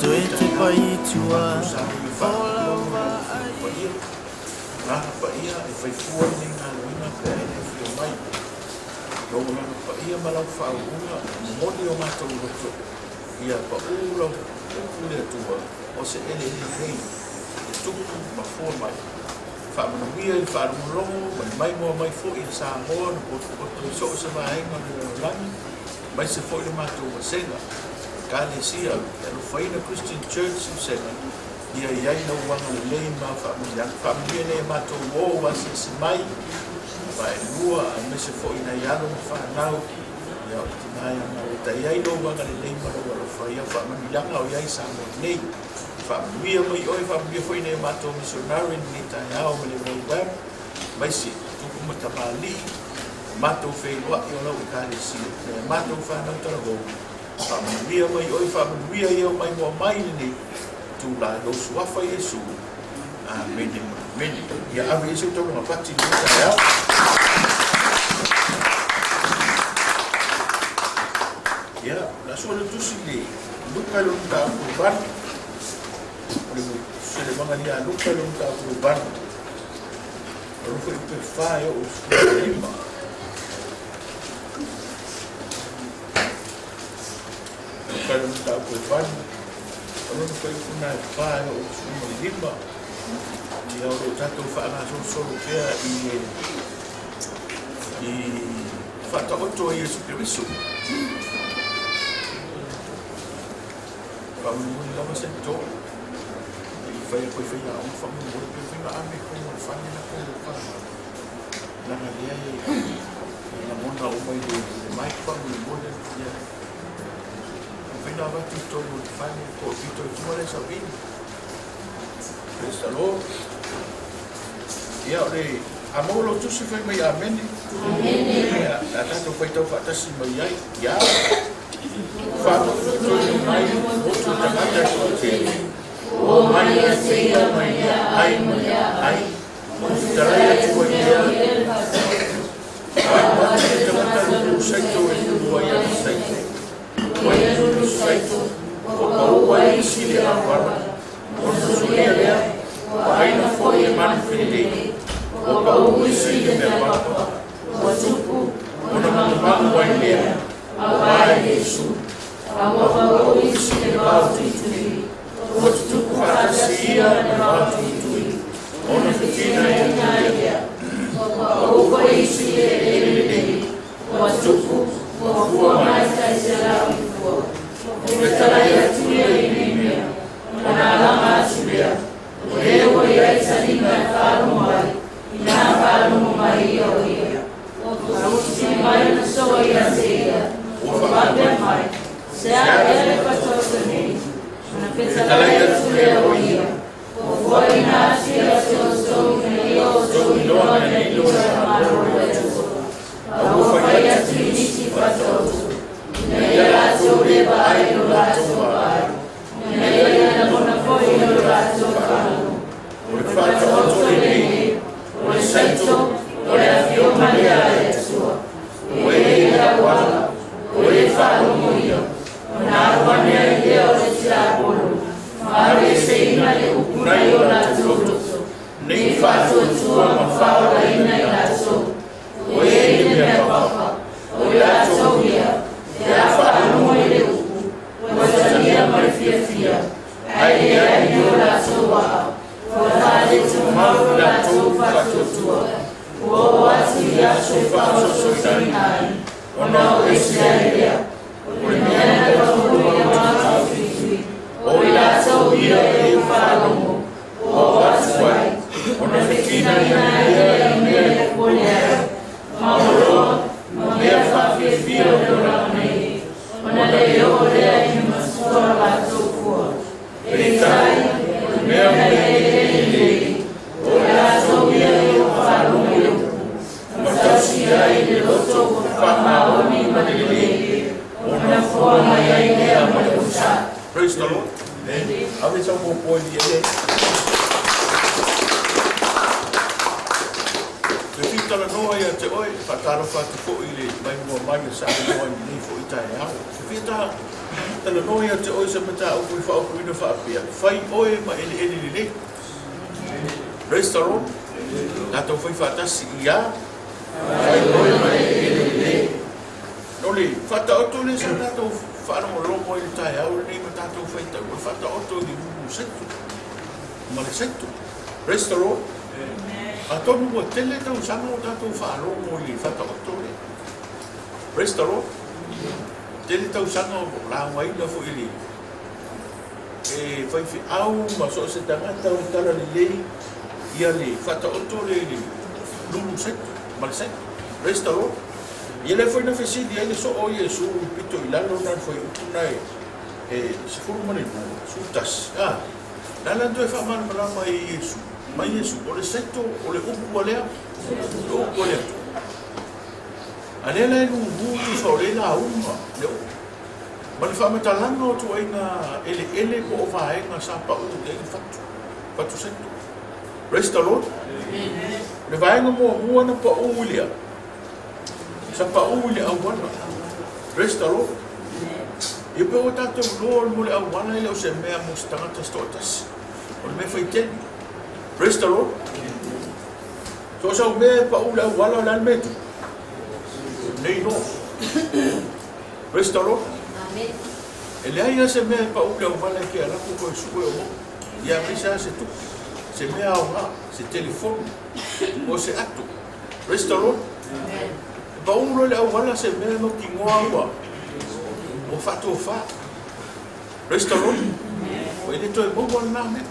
Toe tepa i tua o lau vaai. Agaga Paia e fai fua lenei galuega pe a e le afio mai. Lou Agaga Paia ma lau faauuga e momoli o matou loto ia pau lau upu le Atua o se eleele nei e tupu ma fua mai. Faamanuia i le faalogologo ma le maimoa mai foi a Samoa na potopoto i so o se vaega o le lalolagi aemaise foi le matou vasega, Ekalesia e Alofaina Christian Church i Usega, ia i ai lau agalelei ma au faamanuiaga. Faamanuia nei a matou uo ua asiasi mai, vaelua aemaise foi nai alo ma fanau, ia o le tina ia Mareta, i ai lou agalelei ma lou alofa i au faamanuiaga o i ai Samoa nei. Faamanuia mai oe, faamanuia foi nai a matou missionary i lenei taeao ma le Ray Webb, aemaise tupu ma tamalii, matou feiloai o lau Ekalesia, nai a matou fanau talavou, Faamanuia mai oe, faamanuia ia o maimoa mai lenei itula i lou suafa Iesu. Amene ma amene. Ia ave i ai se taulaga pati i lenei taeao. Ia, o le a sua le tusi i le Luka i lona mataupu e 8. O le Selevaga ia Luka i lona mataupu e 8. O lona fuaiupu e 4 e oo i le 15. Luka i lona mataupu e 8, o lona fuaiupu lena e 4 e oo i le 15. Ia o lo o tatou faagasolosolo pea i le i faataoto a Iesu Keriso. Faamolemole lava se to. I fai aku e faiaoga faamolemole pe mafai ona ave i totonu o le fale la ko fanau. Leaga lea e lagona uma i le mic faamolemole ia. Mafai ona avatu i totonu o le fale po o le pito i tua lea e savili. Praise the Lord. Ia o le a maua lou tusi fai mai amene. Amene. Ia, a tatou faitau faatasi mai ai. Ia. Faatonu mai motu tagata e toatele. Ua o mai ia te ia mai lea ai ma lea ai. Ona fetalai atu ai lea. Alu atu le tagata lulu saito e lulu ai ana saito. Ua ia lulu saito, ua pau ai isi le ʻāpana. Ona solia lea, ua ʻaina foi e manu felelei. Ua pau isi le mea papa, ua tupu, ona magumagu ai lea, auā e Iesu. A ua pau isi le vao tuitui, ua tutupu faatasi ia ma le vao tuitui, ona fetinaina ai lea. Ua pau foi isi le eleele lelei, Ua tupu, ua fua mai tai 100 i fua. Ua fetalai atu ia i nei mea, ona alaga atu lea, o le ua i ai taliga e faalogo ai, inā faalogo mai ia o ia. Ua tusitusi mai ona soa ia te ia, ua faapea mai, Se a ea le fataoto nei? Ona fetalai atu lea o ia, Ua fuaina atu ia te outou ina ia outou iloa mea lilo i ka Malo o le Atua. A ua fai atu i nisi fataoto, ina ia latou le vaai i lo latou vaai, ina ia le lagona foi i lo latou faalogo. O le faataoto lenei, o le saito, o le afioga lea a le Atua. Ua e i lau ala, ua e faalogo ia, ona alu ane ai lea o le tiapolo, ma aveeseina le upu nai o latou loto, ne i faatuatua ma faaolaina i latou, ua i ai le mea papa, o i latou ia, pe a faalogo i le upu, ua talia ma le fiafia, ae leai ni o latou aa, ua faaletūmau lo latou faatuatua, ua oo atu i aso e faasoasoaina ai, ona o ese ai lea. O le mea na taulu i le matou tuitui, o i latou ia e faalogo, ua oo atu ai, ona fetinaina ai lea i mea e popole ai, ma oloa, ma mea faafiafia o le olaga nei, ona le oo lea i le matua o latou fua. Peitai, o le mea ua i ai lelei, o i latou ia e ua faalogo i le upu, ma tausi ai le loto ua faamaoni ma le lelei, ona fua mai ai lea ma le onosai. Praise the Lord. Ave sau puapua i le. Te fita. talanoa ia te oe, faatalofa atu foi i le maimoa mai a Samoa i lenei foi taeao. Ou te fia talanoa ia te oe i se mataupu e faaopoina faapea, Fai oe ma eleele lelei. Praise the Lord. Tatou fai faatasi ia. Fai oe ma eleele lelei. No le faataoto lea sa tatou faalogologo ai i le taeao lenei ma tatou faitau, o le faataoto i le lulu saito ma le saito. Praise the Lord. Atonu ua tele tausaga o tatou faalogo i le faataoto lea. Praise the Lord. Tele tausaga o laugaina foi i le e faifeau ma so o se tagata o le talalelei ia le faataoto lea i le lulu saito ma le saito. Praise the Lord. Ia lea foi na fesili ai le soo o Iesu i le pito i lalo na le fuaiupu na e 12, 11, a. Na ala toe faamalamalama e Iesu, mai Iesu, o le saito, o le upu a lea, o le upu a le Atua. A lea la e lulu tusa o lea lauga le upu. Ma le faamatalaga o tuaiga eleele po o vaega sa pau i ai le fatu, fatu saito. Praise the Lord. O le vaega muamua na pau i le a? Sa pau i le auala. Praise the Lord. Ia pe ua tatou iloa mo le auala e le o se mea mo se tagata se toatasi. O le mea faitele. Praise the Lord. So o sau mea e pau i le auala o le a le mea e tupu? Nei loa. Praise the Lord. Amen. E leai lava se mea e pau i le auala e te alu atu toe sue o mo. Ia aemaise lava se tupe, se mea aoga, se telefoni, o se ato. Praise the Lord. E pau loa i le auala se mea e mautinoa ua ua faatofa. Praise the Lord. Ua e le toe maua lena mea.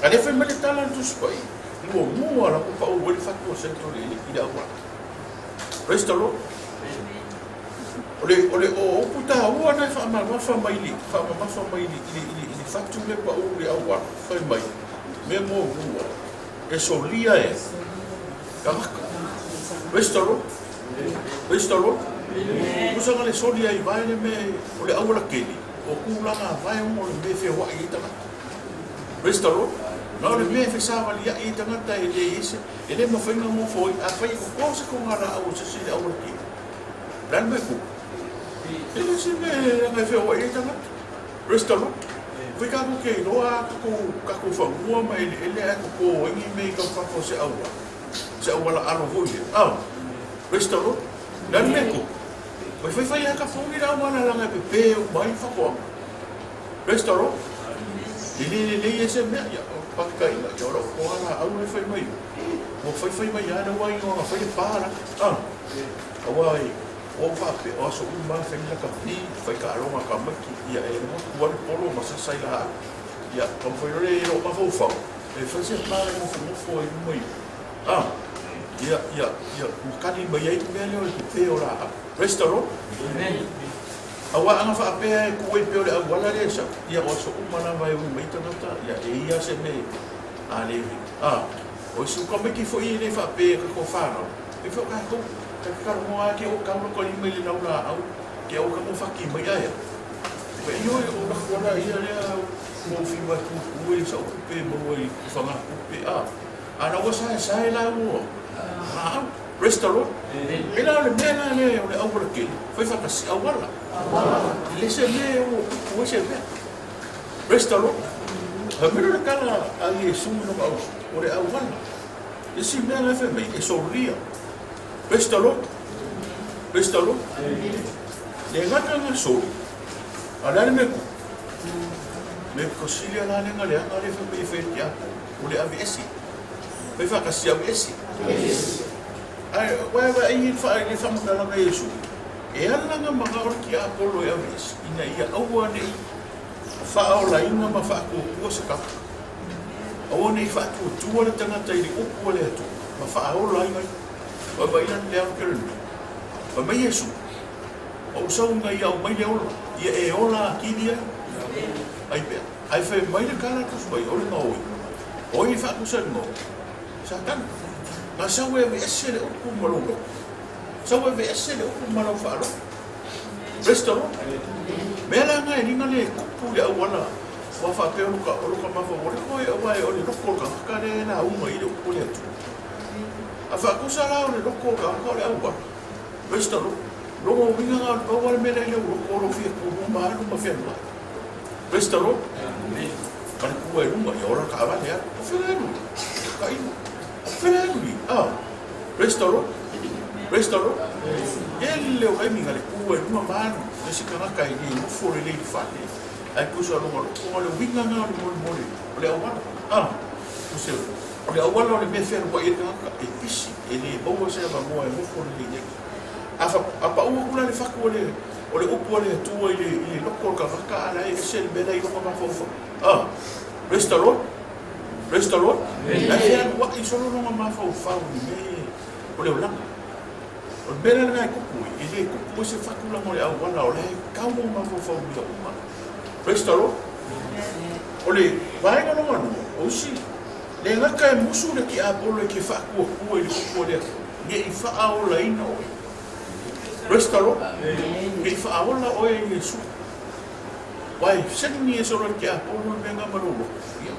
A lea fai mai le tala a le Tusi Paia, muamua lava pau ai le fatu o Saito i le auala. Praise the Lord. O le, o le o upu taua na e faamamafa mai le, faamamafa mai i le, i le, i le fatu le pau i le auala, fai mai, mea muamua, e solia e tagata. Praise the Lord. Praise the Lord. Tusa le soli ai vae le mea o le auala kele, o tulaga vae ona o le mea e feoai ai tagata. Praise the Lord. Na o le mea e fesavaliai ai tagata e le ese, e le mafai ona nofo ai. Afai e toto se togalaau o se isi i le auala kele, o le a le mea e tupu? E le se mea e leaga e feoai ai tagata. Praise the Lord. Fai tatou te iloa a tatou, tatou fanua ma eleele ae toto ai ni mea i taufafa o se auala, se auala alo foi lea. A, praise the Lord. O le a le mea e tupu? Ua faifai lava ka puni le auala leaga e pepe uma ai faatoaga. Praise the Lord. E le lelei ai se mea, ia, o pakekaiga, ia o lau toa laau le fai mai, ua faifai mai lava le uaina ona fai le pa la. A, aua e, Ua ou faapea, o aso uma lava fai ni lakapi, fai taaloga a tamaiti, ia e alu atu lava le polo ma sasa i laau. Ia, taumafai loa lea i lou mafaufau, e fai se pa e nofonofo ai luma i o. A, ia, ia, ia makani mai ai le mea lea o le pepe o laau. Praise the Lord. Amen. Aua ana faapea e tuu ai pea o le auala lea e sau, ia o aso uma lava e ui mai tagata, ia e i ai lava se mea a le, a, o isi tamaiti foi e le faapea e tatou fanau, E fai o tatou, ta te talanoa lava ke o tau ka lima i le laulaau, ke o ka faki mai aia. Fai ioe o lako ala ia lea mo whiwa e pūpū e sa upe maua i whanga kupe a. A na ua sae sae la ua. Laau. Praise the Lord. E la o le mea la lea o le auala kele. Fai whakasi auala. E le se mea o kupu e se mea. Praise the Lord. Ha mea le tala a Iesu i lona ausu, o le auala. Isi mea la e fai mai, e solia. Praise the Lord. Praise the Lord. Le gata na soli. A le a le mea tupu? Me kosilia la le leaga le fai mai e fai te apo. O le ave ese. Fai whakasi ave ese. Ai, wai wai ai le wha le whamatalaga Iesu. E ala nga manga o le ki apolo e ave ese. Ina ia aua nei whaolaina ma whaakuakua se kapa. Aua ne i faatuatua le tagata i le upu a le Atua, ma faaola ai mai. Vaavaai la le ao kele nui. Fai mai Iesu, O ou sauga ia aumai le ola, ia e ola atili ai. Ai pea. Ae fai mai le tala tusi mai, o le gaoi. O ai e faatusa i le gaoi? Satana. Na sau e aveese le upu ma lou loto. Sau e aveese le upu ma lau faalogo. Praise the Lord. Mea la na e liga le tupu i le auala Ua faapea o loka, o loka mafaufau, o le koe aua e o le loko o le tagata lea e lauga i le upu a le Atua. A faatusa la o le loto o le tagata o le auala. Praise the Lord. Lona uiga na o le pau lava le mea la i lou loto o lou fia tumu ma alu ma fealuai. Praise the Lord. Ma le tu ai luga, ia ola le taavale alu. O fea le alu? Tailo. O fea le alu i? Ah. Praise the Lord. Praise the Lord. Tele o taimi na le tu ai luga ma alu. Le isi tagata e le nofo lelei i le fale. Ae tusa o lona loto na o le uiga na o le molemole o le auala. Ah. Tusa o le auala o le mea e fealuai ai le tagata e pisi, e le maua se avanoa e nofo lelei ai. A, fa, a pau atu la le fatu o le, o le upu a le Atua i le, i le loto o le tagata, a la e ese le mea la i lona mafaufau. Ah, praise the Lord. Praise the Lord. Ae fealuai solo lona mafaufau i le mea o le olaga. O le mea la lena e tupu ai, e le tupu ai se fatu leaga o le auala o la e tau lou mafaufau i mea uma. Praise the Lord. O le vaega lona lua, o isi, le gata e musu le tiapolo e te faatuatua i le upu a le Atua, ne i faaolaina oe. Praise the Lord. Ne i faaola oe e Iesu. Aua e seni e solo le tiapolo le mea lena ma lou loto. Ia,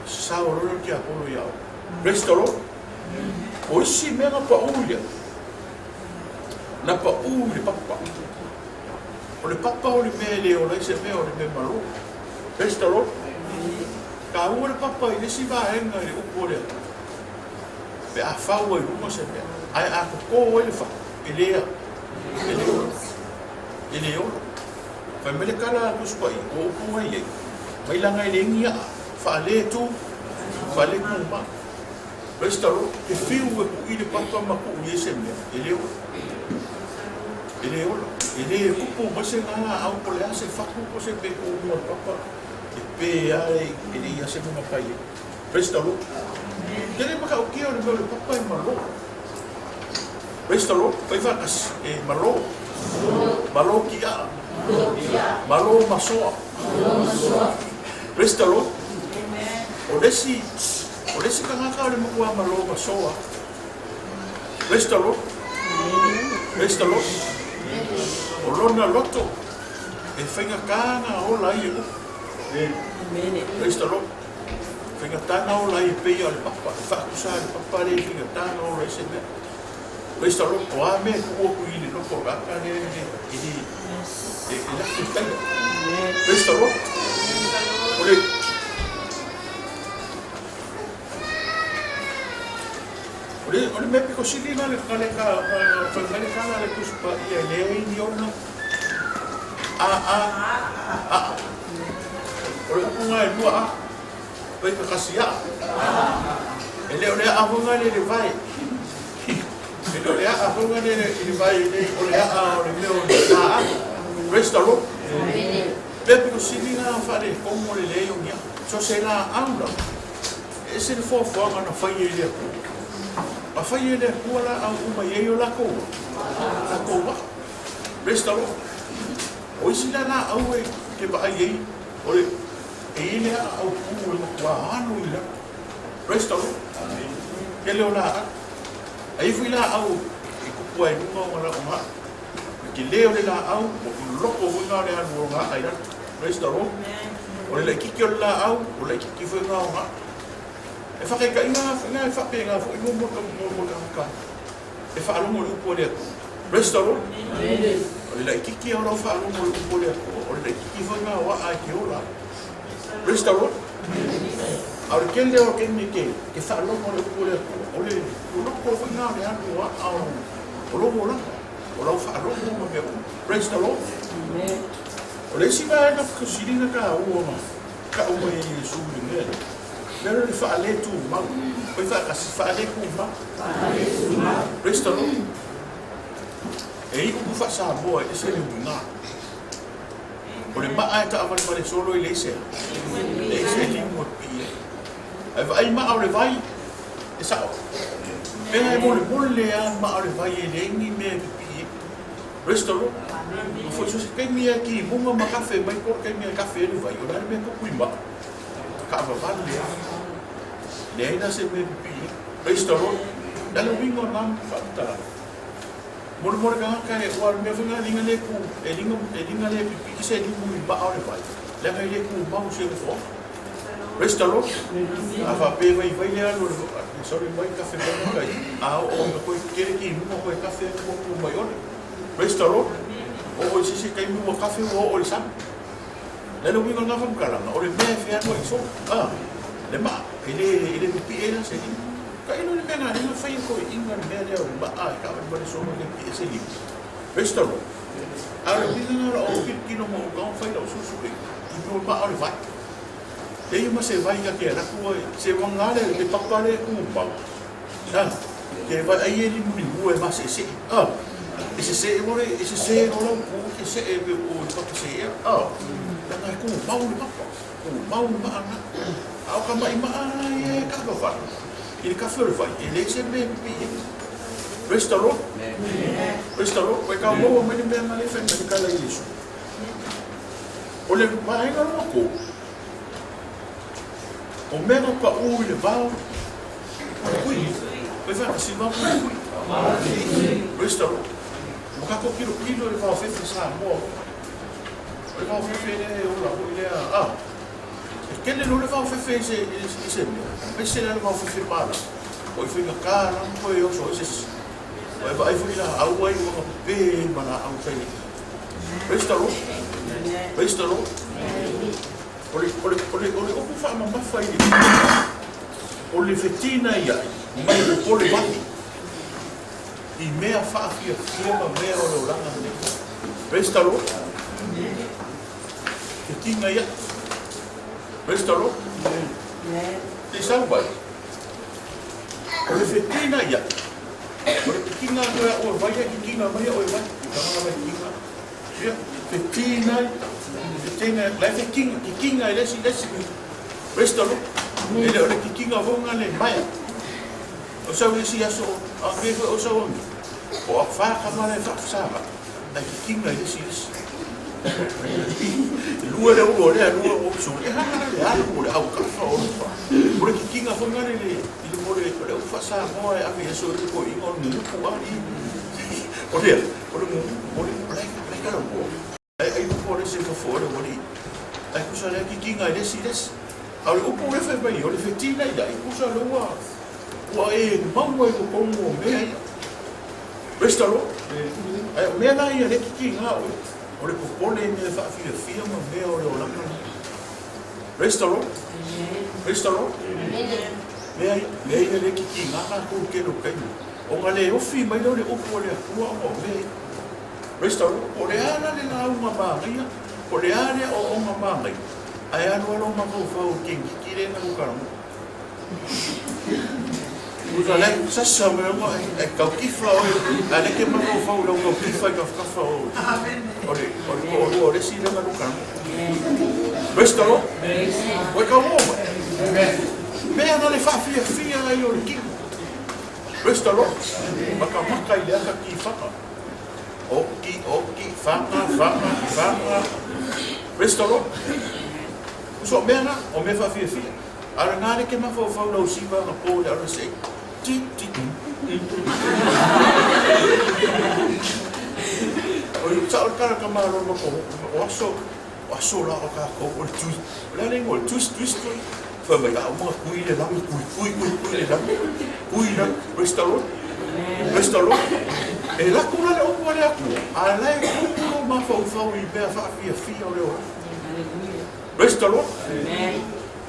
sao loa le tiapolo ia oe. Praise the Lord. O isi mea na pau ia, na pau i le papa. O le papa o le mea e le ola ai se mea, o le mea malo. Praise the Lord. Taua le papa i le isi vaega i le upu o le Atua. Pe a fau ai luga se mea, ae a totō ai le fau, e le a, e le ola. E le ola. Fai mai le tala a Tusi Paia, o upu ngai ai, mai laga e le igi aa, faale tu, faale tumau. Praise the Lord. Te fiu e kuʻi le papa ma kuʻu i ai se mea, e le ola. E le ola. E le kupu mai se laau po o le a se fatu po o se mea e tuu i luga o le papa, e pē lava e leai lava se mea na fai ai. Praise the Lord. Tele matautia o le mea o le papa e malo. Praise the Lord. Fai faatasi, e malo. Malo tiaa. Malo masoa. Praise the Lord. O le isi O le isi tagata o le matua malo ma soa. Praise the Lord. Praise the Lord. O lona loto e faigata na ola ai e upu. Praise the Lord. Faigata na ola ai e peia o le papa. E faatusa le papa le faigata na ola ai se mea. Praise the Lord. O a mea e tuu atu i le loto o le tagata lea e le e e laki i taia. Praise the Lord. O le O le, o le mea pito sili na le, na le ka, na fai mai le tala a le Tusi Paia e leai ni ona a, a, a, a. O le upu na e lua a, pai ka kasi a. E le o le aa foi na le le vae. E le o le aa foi na le le vae le o le aa o le mea o le a a. Praise the Lord. Mea pito sili na faaletonu o le leai o ni aa. So se laau lava, e ese le foafoaga na faia e le Atua. Na faia e le Atua laau uma e i ai o latou latou aa. Praise the Lord. O isi la laau e te vaai ai, o le, e i ai le aa aupū e matua alu i lalo. Praise the Lord. Tele o laau. A i ai foi laau e tupu ai luga o ona aa. Le tele o le laau, ua loko foi na o le alu o ona aa i lalo. Praise the Lord. O le laitiiti o le laau, o le laitiiti foi na o ona aa. E faataitaiga lava foi e faapena foi mo mo mo tagata e faalogo i le upu a le Atua. Praise the Lord. O le laitiiti o lau faalogo i le upu a le Atua, o le laitiiti foi na o aa e te ola ai. Praise the Lord. A o le tele o taimi e te te faalogo i le upu a le Atua, o le loko foi na o le alu o aa o o lou olaga, o lau faalogo ma mea uma. Praise the Lord. O le isi vaega fesili na taua ma tau mai e Iesu i le mea lea, mea lea o le faaletumau. Fai faatasi, faaletumau. Praise the Lord. E i upu faa-Samoa e ese le uiga. O le maa e taavalevale solo e leai se a? Leai se limu e pipii ai. Ae vaai maa o le vai, e sao. Mea e molemole lava maa o le vai e leai ni mea e pipii ai. Praise the Lord. Ma foi so se taimi e kimuga ma kafe mai po o le taimi e kafe ai le vai, o le a le mea tupu i maa? Taavavale lava. Leai la se mea e pipii ai. Praise the Lord. O le a le uiga o lena faamatalaga? Molemole tagata e, ua mea foi lena e liga le ku, e liga, e liga le pipii se limu i maa o le vai, leaga e le tumau se nofoaga. Praise the Lord. A faapea e vaivai le alu o le sorry mai kafe mai na kai. A oo ina koe kele ki luma koe kafe atu ua pu mai ole. Praise the Lord. Oo i se isi taimi ua kafe ua oo i le sami. Le le uiga o lena faamatalaga, o le mea e fealuai solo. A, le maa, e le, e le pipii ai la se lima. Tailo le mea na lea na fai e toeaiina le mea lea o le maa e taavale solo e le pipii ai se lima. Praise the Lord. A o le uiga lena o lau tilotilo ma ou tago fai lau suesuega i mea o le maa o le vai. Leai ma se vai ta te alu atu ai, se uaga lea le papa lea e tumau. A, ke vai ai e limulimu e maseesee. A, e sesee loa e sese loa lau pu e see pe o le papa seea. A, leaga e tumau le papa, tumau le maa lena. A o ka maʻimaʻa la ia e kaavavale i le kafe o le vai, e leai se mea e pipii ai. Praise the Lord. Praise the Lord. Ua e tau maua mai le mea na le fai mai le tala i Iesu. O le vaega lona tolu, o mea na paʻū i le vao, o le kui. Koe faatasi vao ma le kui. Praise the Lord. Ua tatou tilotilo i le vaofefe Samoa. O le vaofefe lea e ola foi lea, ah, e tele loa le vaofefe i se, i se mea, aemaise la le vaofefe palagi, o i faigata la ona toe oso ai se isi. Ua e vaai foi i laau ai ua gape ma laau fai Praise the Lord. Praise the Lord. O le, o le, o le, o le upu faamamafa i le o le fetina ia mai le popole vave i mea faafiafia ma mea o le olaga lenei. Praise the Lord. Fetina ia. Praise the Lord. Te sau vai. O le fetina ia. O le kikiga atu e au e vai, e kikiga mai au e vai. Tanga lava e kikiga. Ia, fetina, fetina, la e fekinga, kikiga e le isi, le isi. Praise the Lord. E le o le kikiga foi nga le maea. O sau le isi aso, a ke foi o sau angi. O a wha ka mara e whaafasava. Ai kikiga e le isi, le isi. Lua le ulu o lea, lua o so. E hanga le alu o le au kafa o le wha. O le kikiga foi nga le le I le mole o le upu faa-Samoa e ave i aso i le toeaina o le mupu a i o lea o le mupu o le o le o le kala ua ai ai upu o le se fafo o le ualii ai kusa lea kikiga i le isi le isi a o le upu lea fai mai o le fetina ia i kusa le ua ua e maua i totonu o mea ia. Praise the Lord. Ai o mea la ia le kikiga o o le popole i mea faafiafia ma mea o le olaga lenei. Praise the Lord. Praise the Lord. Mea ia, mea ia le kikiga tatou i le tele o taimi. Ona le ofi mai lea o le upu a le Atua ona o mea ia. Praise the Lord. Po o le a la le lauga manaia, po o le a le aoaoga manaia, ae alu lava lou mafaufau i le kenekiki lea na lukalagoa. Usa le sasa mai ona e taukifa oe, ae le ke mafaufau i lau taukifa i tafatafa o o le o le toalua o le isi lea na lukalagoa. Praise the Lord. Ua e tauoa mai. Mea na le faafiafia ai o le kino. Praise the Lord. Makamaka i le aka tifaga. Oki, oki, faga, faga, faga. Praise the Lord. Uso o mea na, o mea faafiafia. A o lena le ke mafaufau lau siva na po le ala se ti ti. O le sao le tala ka malo ma ko o aso o aso la o tatou o le tui. O le a le igoa o le twist twist foi. Fai mai a uma kui le lagi kui kui kui kui le lagi. Kui la praise the Lord. Praise the Lord. E lako la le upu a le Atua, a la e tupu lou mafaufau i mea faafiafia o le olaga. Praise the Lord.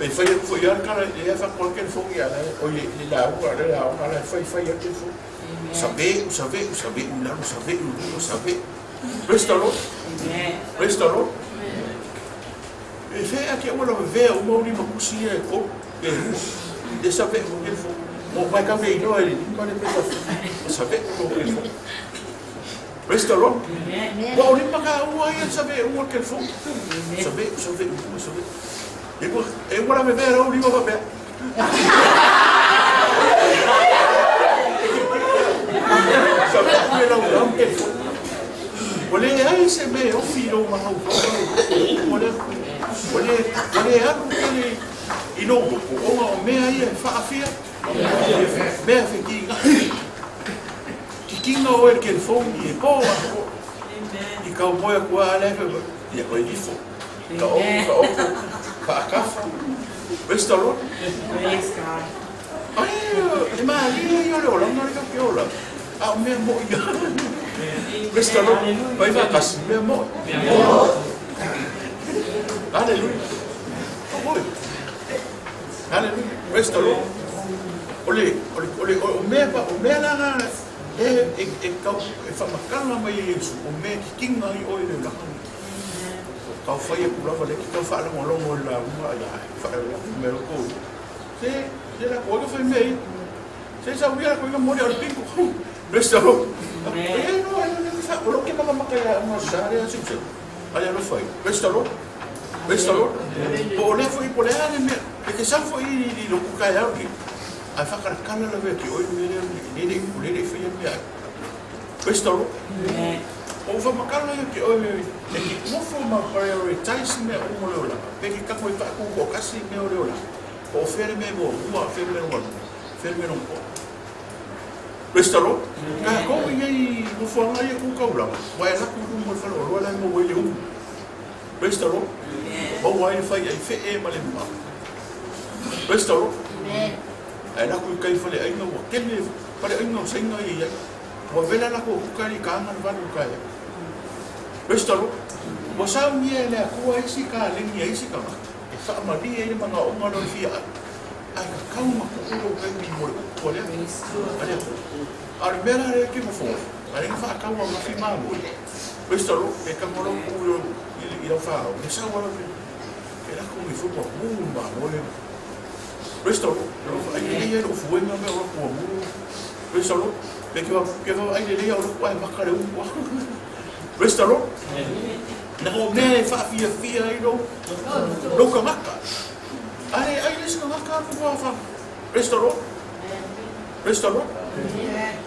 E fai atu foi lava le tala, e lea faatoa le telefoni a la e, oi le le lauga a le aoga la e fai fai lava le telefoni. Save'u, save'u, save'u i lalo, save'u i luga, save'u. Praise the Lord. Praise the Lord. E fea ake ua lavevea uma au lima tusi ia e tolu, pe lua. E save'u le telefoni. Mo mai ka mea iloa e le lima le pe save'u lou telefoni. Praise the Lord. Ua o lima ka ua ia save'u le telefoni. Save'u, save'u, save'u. E ua, e ua lavevea lau lima faapea. Save'u le lau lau telefoni. Ua leai se mea e ofi i lou mafaufau ua le, ua le, ua le alu tele i lou loto ona o mea ia e faafia, mea fekiga'i. Kikiga oe i le telefoni e po atoa. I kau moe atu lava lea fai mai, ia koe ifo. Taoto, taoto, faatafa. Praise the Lord. Praise God. Ai, e malie ia o le olaga le tatou te ola ai, a o mea moʻi lava. Praise the Lord. Fai faatasi, mea moʻi. Hallelujah. Oi. Hallelujah. Praise the Lord. O le, o le, o le, o mea, o mea la na e, e, e, tau, e faamatala mai e Iesu, o mea e kikiga ai oe i le olaga lenei. Tau fai atu lava lea, tau faalogologo i le lauga, ia, fai mai lo kou. Se, se la koe fai mea ia. Se sau ia koe moli o le piko. Praise the Lord. E no, e no, fa, o lo ke makamaka ia o sa le asu se. Ai alo fai. Praise the Lord. Praise the Lord. Po o le foi po le ale mea. E ke sau foi i lo ku kai au ki. Ai whakarakala la wea ki oi me le le le le le fai mea. Praise the Lord. O whamakala ia ki oi e ki nofo ma prioritize mea uma o le olaga. Pe ki kako i whaaku ko kasi mea o le olaga. Po o fea le mea muamua, fea le mea lona lua, fea le mea lona tolu. Praise the Lord. Kākou i nei nofoaga ia kū kaulana, ua e laku i luma o le fale oloa la e maua ai le ulu. Praise the Lord. Maua ai le fai ai fee ma le ma. Praise the Lord. Ae laku i kai fale aiga ua tele fale aiga o saina ia i ai. Ua vela lako uka i kānga le valu kai. Praise the Lord. Ua saunia e le Atua isi kaleni a isi tagata e faamalie ai le manaoga lea o le fia ai. Ae tatau ona tuu lou taimi mo le upu a le a le Atua. A o le mea la lea e te nofo ai, a lea na faatau ananafi mamoe. Praise the Lord. Pe tago lau tuu i lau fanau, e sau lava e lako nei foi ua mu le mamoe. Praise the Lord. Alofa, ai lelei ai lou fuega mea o lako ua mu. Praise the Lord. Pe ke ke vaai lelei au loko ae maka le upu. Praise the Lord. Na o mea e whaafiafia ai lou lou tagata. Ai ai le isi tagata aku wa wha. Praise the Lord. Praise the Lord.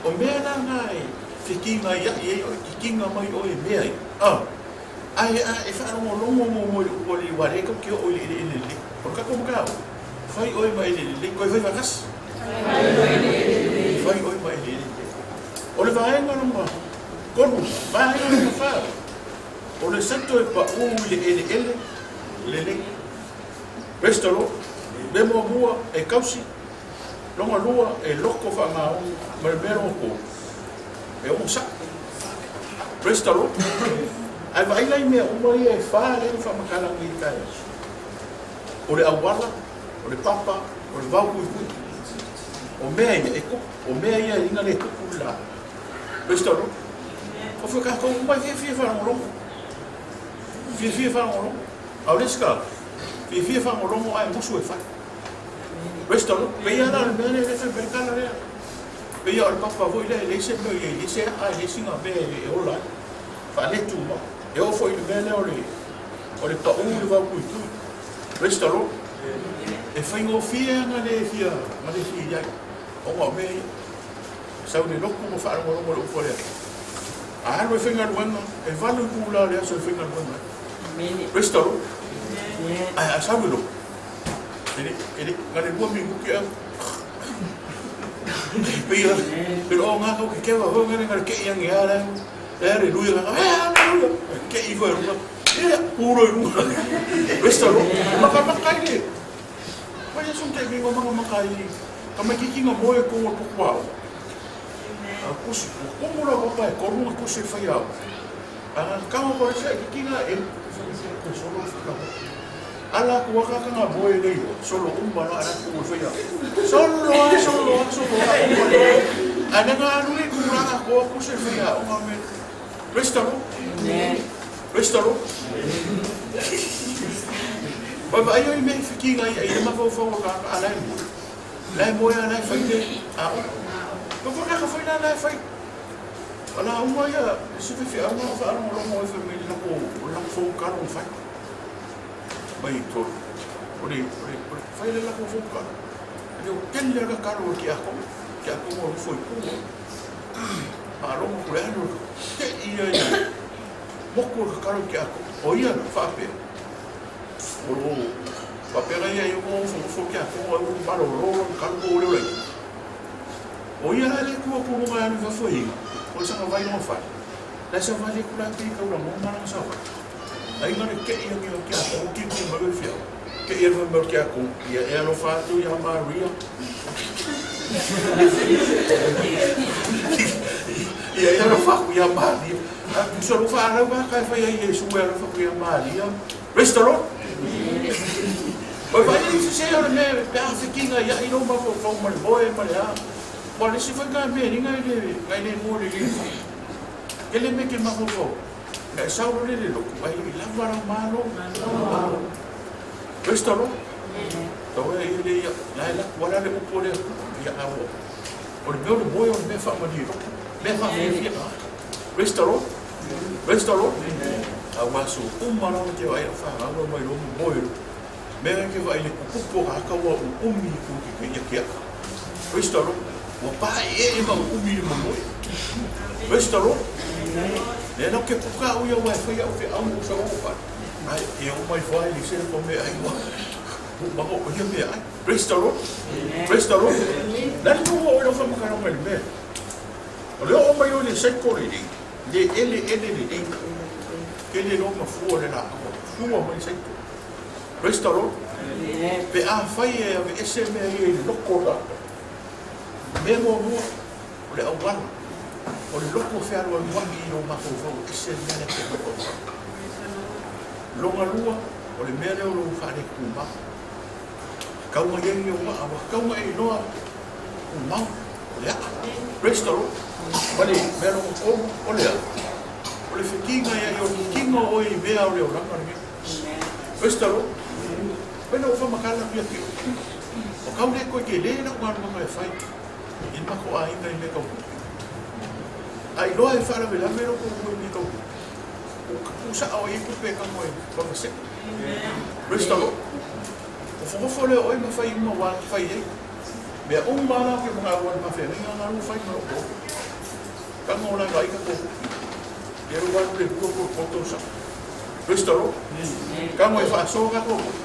O mea la nga e whikinga i ai e kikinga mai oe e mea i. Ah. Ai a e whaalongolongo mo mo i le upu a le wa le kau ki o i le ele ele le. O le kako maka o. Fai oe ma ele ele le. Koe fai whakasi. Fai oe ma ele ele le. O le vaega lona tolu, vaega lona fa, o le sato e paʻū i le eleele lelei. Praise the Lord. Mea muamua e kausi, lona lua e loko faamaoni, ma le mea lona tolu, e onosai. Praise the Lord. Ae vaai la i mea uma ia e fa lea na faamatala nei i le taeao. O le auala, o le papa, o le vao puipui. O mea ia e tupu, o mea ia e ina le tupu le la. Praise the Lord. O fua kākou uma e fiafia faalogologo. Fiafia faalogologo. A o le isi ka, fiafia faalogologo ae musu e fai. Praise the Lord. Peia la o le mea lea e fai mai kala lea. Peia o le papa foi lea e leai se mea o i ai, leai se a'a, leai sina mea e ola ai. Faaletumau. E oo foi i le mea lea o le o le paʻū i le vao tuitui. Praise the Lord. E faigofie ana le fia, na le fia i ai. Ona o mea ia. Sau le lotu ma faalogologo i le upu a le Atua. A alu e faigaluega, e valu itula o le aso e faigaluega ai. Praise the Lord. Ae a sau le lotu, e le, e le, na le lua minuti au. Pei a, pe o ngā kau ke kewa hoi ngā le kei angi a le, le aleluia, aleluia, kei foi runga. Ia, puro i runga. Praise the Lord. Makamaka i le, Mai aso te me makamaka i tamaititi nga moe ko o puku ao. A kusi, o komo la papa e koru nga kusi e whai ao. A kanga ko resa e kikinga e ko solo whaka. Ala ku waka ka nga moe nei o, solo umba la ala ku e whai ao. Solo a, solo a, solo a, umba la. A nanga alu le ku ranga ko kusi e whai ao nga me. Praise the Lord. Amen. Praise the Lord. Vai vaai ai mea i whikinga ia i le mafaufau o kāka a lae moe. Lae moe a lae whai te a o. Ka whai ka whai la lae whai. O la uma ia se whiwhi au ngā whaarongorongo e whai mai le lako o le lako fou karo whai. Mai to o le o le o le whai le lako fou karo. Le o tele ala karo ki a kongo. Ki a kongo o fo i pū. Faalogo ko le alu te ia i moku o ka kalo ki a ko. O ia na faapea. O lo faapea la ia i o fo ki a ko o malo lo lo kalo ko le lai. O ia la le kua ku lunga alu fafo i. O sa vai no fa. La sa vai le kula ki ka ula mo mana sa vai. Ai ngare ke ia ki o ki a ko ki ki ma le fia. Te ia fai mai o le tiakono, Ia e alofa atu ia Maria. Ia e alofa atu ia Maria. A tusa lo faalau a ka e fai ai Iesu e alofa atu ia Maria. Praise the Lord. Oi vai i se o le mea pe a fekinga ia i lou mafaufau ma le moe ma le a. Ua le isi foi ka mea ni ngai le ngai le mo le le fai. Kele me ke mafaufau. Na e sau loa le le lotu, ai i lava lau malo. Malo. Praise the Lord. Tau e ia le ia, la e laku ala le upu o le Atua. Ia a ua. O le mea o le moe o le mea faamalie lotu. Mea faafiafia. Praise the Lord. Praise the Lord. A ua aso uma la o te vaai au whanau mai lo moe lo. Mea ke vaai le kukupu o ka ua uumi i ku ke ia ke aka. Praise the Lord. Ua pae e e ma uumi i le moe. Praise the Lord. Le lau ke puka au ia ua e whai au fe au o sa o pa. Ai, e o mai whai le se ko me ai ua. Maho o ia mea ai. Praise the Lord. Praise the Lord. La le o o lau whamakara mai le mea. O le oo mai o le saiko le le. Le ele ele le le. Ke le lo mafua le la awa. Fua mai saiko. Praise the Lord. Pe afai e aveese mea ia i le loko o tatou, mea muamua, o le auala, o le loko fealualuai i lou mafaufau e ese le mea lea e te mafaufau. Lona lua, o le mea lea o lou faaletumau. Tau mai ai ou aa, ua tatau ona e iloa tumau, o le aa. Praise the Lord. Ma le mea lona tolu, o le a? O le fetiga ia i o le kino oe i mea o le olaga lenei. Praise the Lord. Pai na ou whamakala atu ia te oe. O kau le koe ke le lau galuega e fai i le matou aiga i mea tau tupe. A iloa e faalavelave lou toalua i mea tau tupe, ua tuusaa o i ai tupe e tago e vavasee. Praise the Lord. Nofonofo lea o oe ma fai uma ua te fai ai. Mea uma la ke manao ua le mafeagaiga na lua fai ma lou toalua. Tago o la vaai ka tou tupe. Ia lou alu le lua po o le tolu tausaga. Praise the Lord. Tago e faasoa ka tou tupe.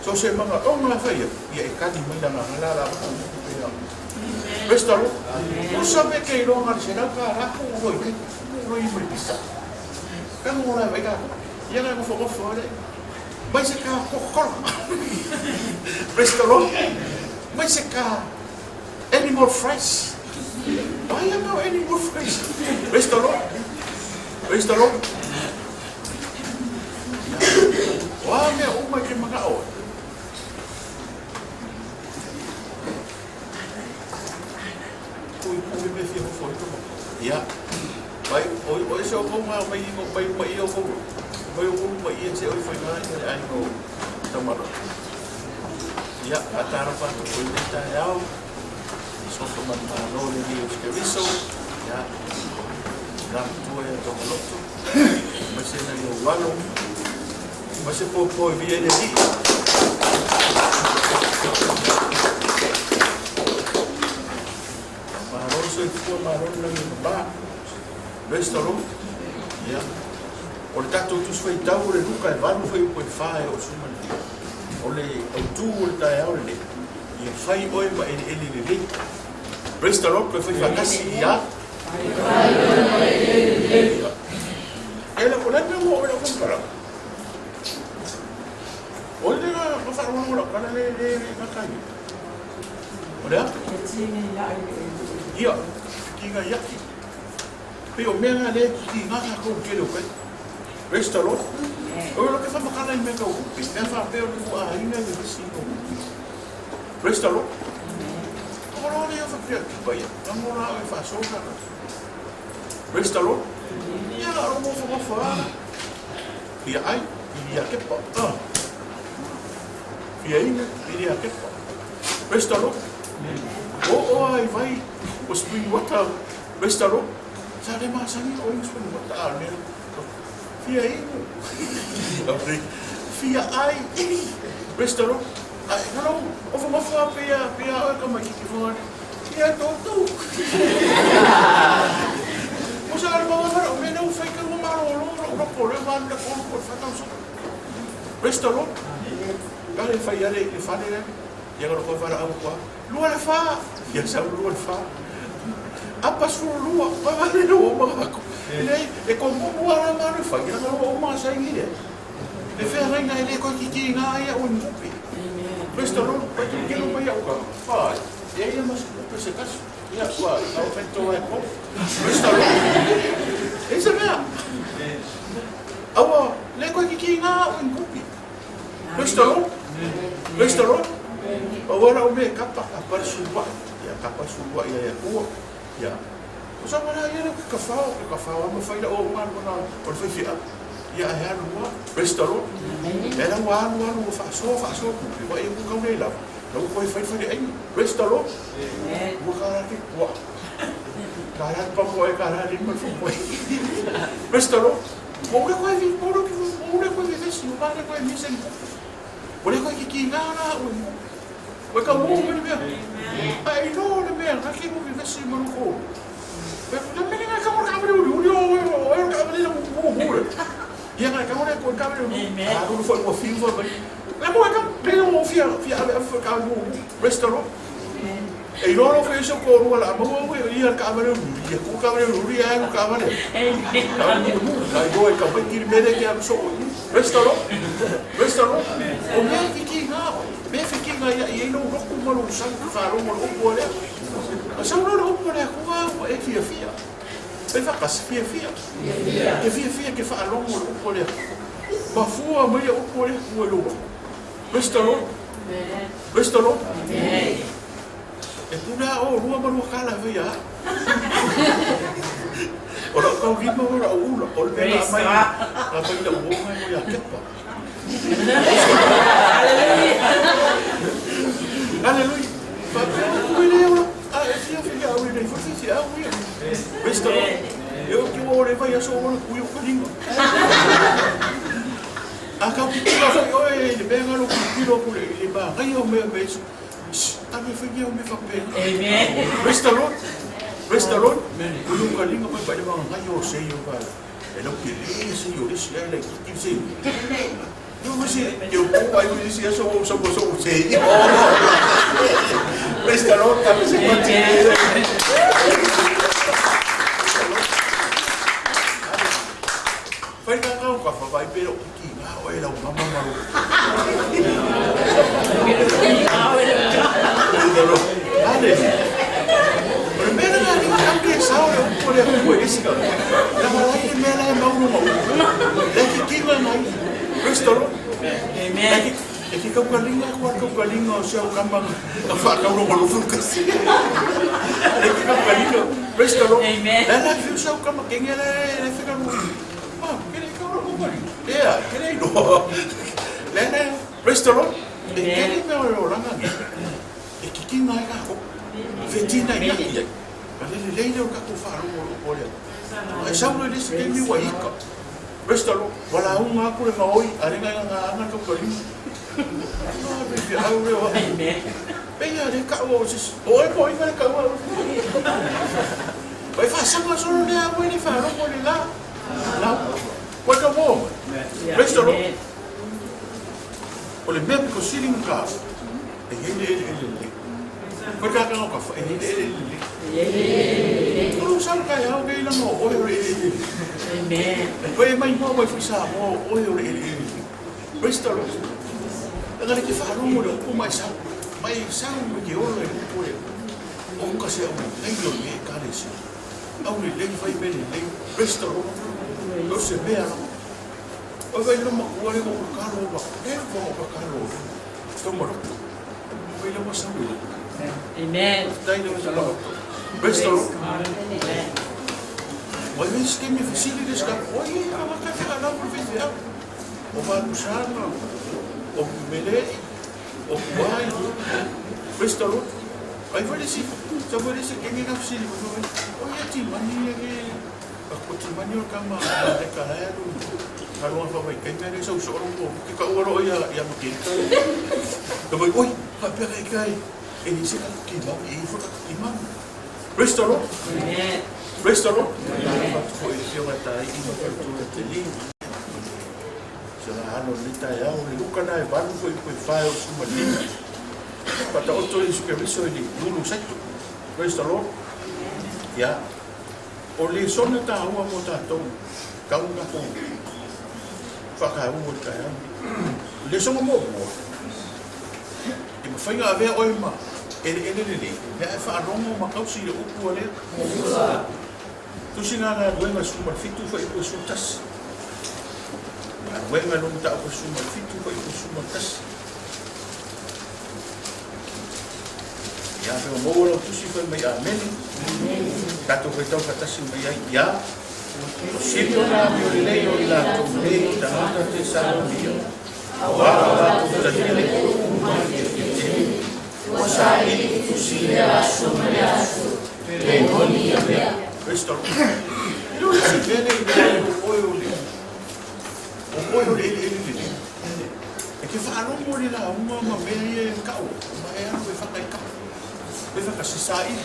So se manaoga e fai ai, ia e kali mai lana ala la ma tou tupe ia. Praise the Lord. Usa me ke iloa na le $100 ko u loi kai. U loi mai pisa. Tago o la vaai ka tupe. Ia na nofonofo le. Mai se ka Coca-Cola. Praise the Lord. Mai se ka Animal Fries. Ai a mea o Animal Fries. Praise the Lord. Praise the Lord. O a mea uma i ke manao ai. Kui kui me fia hofo i toma. Ia. Mai, o, o ese o kou ngā mai i mai mai i o kou. Mai o kou mai i se oi whai ngā i le ai o tamara. Ia, a tāra whātu koe nei tae ao. Soto man mālo le ni o Skeriso. Ia, ngā matua ia tonga loto. Mai se nai o walo. Mai se pōpō i via i le li. Malo le soifua, malo le lagi o mama. Praise the Lord. Ia. O le tatou Tusi Faitau o le Luka e 8 fuaiupu e 4 e oo 15. O le autū o le taeao lenei, ia fai oe ma eleele lelei. Praise the Lord, toe fai faatasi ia. Fai oe ma eleele lelei. E le o le mea ua oe lau faamatalaga. O le na faalogologo lau tala le le le gata ai. O le a? Ia, tiga iaki. Pei o mea na lea e tiga tatou i tele o taimi. Praise the Lord. O lo ke whamakala i mea tau upi, mea whapea o le āina i le visi i upi. Praise the Lord. O lo le whapea ki pai, ka mo la o e whasoka. Praise the Lord. Ia la ro mo whakawha. Ia ai, ia kepa. Ah. Ia ina, ia kepa. Praise the Lord. O o ai vai, o spring water. Praise the Lord. Sa le masani o ina spring water a le fia inu. Fia ai. Praise the Lord. Ai, hello, o whamawha pia, pia oe ka mai ki whangare. Ia tōtou. O sa le mawawara, o mea nau whai kau maro o loro, o roko, le wānu le kōru, o le whakau saka. Praise the Lord. Ka le whai ale i le whare le, ia ngaro koe whara au kua. Lua le whā, ia sau lua le whā. Apa suru lua, pa le lua o mga ako. Le, e ko mumu ara ngā le whai, ia ngaro o mga saingi le. Le feagaiga e le toe kikiga ai au i ni tupe. Praise the Lord. Ua tilotilo mai au ka, Ai, e ai ma se tupe se tasi. Ia, ua, au fai ai po. Praise the Lord. E se mea. Aua, le toe kikiga au i ni tupe. Praise the Lord. Praise the Lord. Aua lau mea e kapa, kapa le suluai. Ia, kapa le suluai ia le Atua. Ia. O sa wala ia le ke kafao, ke kafao a mafai la o malu na o le faifeau. Ia ae alu lava. Praise the Lord. E la ua alu alu ua faasoa faasoa tupe, ua e ua kau nei lava. La ua koe fai fale aiga. Praise the Lord. Ua ka la ke kua. Ka la pa koe ka la lima le koe. Praise the Lord. Ua ule koe vi, ua ule ua ule koe vi vesi, ua le koe misa ni. Ua le koe kiki ngā la ua ni. Ua ka mo le mea. Ai no le mea, ka ke mo vi vesi ma ko. Le mea nga ka mo ka vele uli uli o o ka vele mo mo le. Ia nga ka mo le ko ka vele uli. A ru fo mo fi fo mai. Le mo ka le mo fia fia ave ave ka mo restaurant. E iloa lo fe so ko rua la mo mo ia ka vele uli ia ku ka vele uli ia ku ka vele. Ka mo mo ka iloa ka mai tiri mele ke alu so. Restaurant. Restaurant. O mea ki ki ngā. Mea whiki ngā ia i ei lou roku ma lou sau ka whārongo le upu a lea. A sau loa le upu a le Atua ua e fiafia. E whakasi, fiafia. Ke fiafia ke whaalogo le upu a le Atua. Mafua mai le upu a le Atua i lou loto. Praise the Lord. Praise the Lord. E pule a o lua ma lua kala e whai a. O lau kau lima o lau ula. O le mea la mai, la mai lau uonga e mo ia kepa. Hallelujah. Faapea o ku le ola. A e fia fia au le foi fia au ia. Praise the Lord. E o ki o le vai aso o le kui o kalinga. A kau ki tira foi oe le mea ngalo ki tiro ku le le ma ngai o mea me isu. A me fai o me faapea. Amen. Praise the Lord. Praise the Lord. Kui o kalinga mai pa le ma ngai o sei o ka. E lau ke le se i o le si ai lai ki se. Yo ma se yo ko ai o si aso o so so se. Praise the Lord. Ka se continue. Fai ka kau ka fa vai pe o ki ngā o e lau mama maro. Praise the Lord. Hallelujah. O le mea lena ni kau ke sao le upu le upu e isi ka. La ma lai le mea la e maunu ma upu. Le ki kinga ngai. Praise the Lord. Amen. E ki kaukalinga kua kaukalinga o se au kama ka whaakauro ma lufu kasi. Le ki kaukalinga. Praise the Lord. Amen. La la fiu se au kama kenge le le fika lu. Ma, kere kauro kaukalinga. Ea, kere iloa. Le le, praise the Lord. E kere mea o le oranga ni. E kikinga ai kākou. Fetina i ai ai. A le lelei lea o le tatou faalogologo lea. Ae sau loa i le isi taimi ua ika. Praise the Lord. Ua lauga atu le maoi, a le gaga ana kaukalima. Ah, pe feau lea o au. Pei a le kau o se isi. O oe po o iva le kau au. Ua e faasaga solo lea au e le faalogo i le la. Lauga. Ua e tauoa mai. Praise the Lord. O le mea pito sili ona taua, e i ai le eleele lelei. Koe kākano ka wha, e i ai le eleele lelei. O lou sau taeao nei lana o oe o le eleele lelei. Koe e mai moa mai foi Samoa o oe o le eleele lelei. Praise the Lord. Leaga le te faalogo i le upu ma e sau, ma e sau me te ola i le upu lea. O ka se au lelei o le Ekalesia. Au lelei fai mea lelei. Praise the Lord. O se mea lava. Oi vai loma kua le mo kalo wa le mo kalo to mo oi le mo sa wi. Amen. Tai le mo Praise the Lord. Amen. Wai me ske me fisili le ska. Oi e a ka ka la mo fi ya. O va lusana. O mele. O kuai. Praise the Lord. Ai vai le si. Sa vai le si ke ngi na fisili mo. Oi e ti mani e ke Ko te mani o kama e ka hae alu ka roa fa mai kai mea sau so ro ke ka ua ro ia ia maketa. Ka mai oi ka pea kai kai e ni se ka ki mau e fo ka ki mau. Praise the Lord. Amen. Praise the Lord. Amen. Ko e fio ta i ma ka tu te li. Se la ano ni ta ia o le luka na e valu ko i ko fa o su ma li. Pa ta oto i su ke viso i lulu saito. Praise the Lord. Ya. O lesona taua mo tatou, tau na kou. faataua i le taeao lenei. O le lesona muamua, e mafai ona avea oe ma eleele lelei pe a e faalogo ma tausi i le upu a le Atua. Tusi na galuega 17 fuaiupu 11. Galuega lona mataupu 17 fuaiupu 11. Ia, pe ua maua lau tusi fai mai amene. Tatou faitau faatasi mai ai ia. Ua sili ona amio lelei o i latou nei tagata Tesalonia, aua ua latou talia le upu ma le fiafia tele. Ua saili tusi i lea aso ma lea aso, pe moni ia mea. Praise the Lord. E le o le isi mea lea i le o oe o le o oe o le eleele lelei. E te faalogo i le lauga ma mea ia e tau, ma e alu e whakaikaha. E whakasi saili.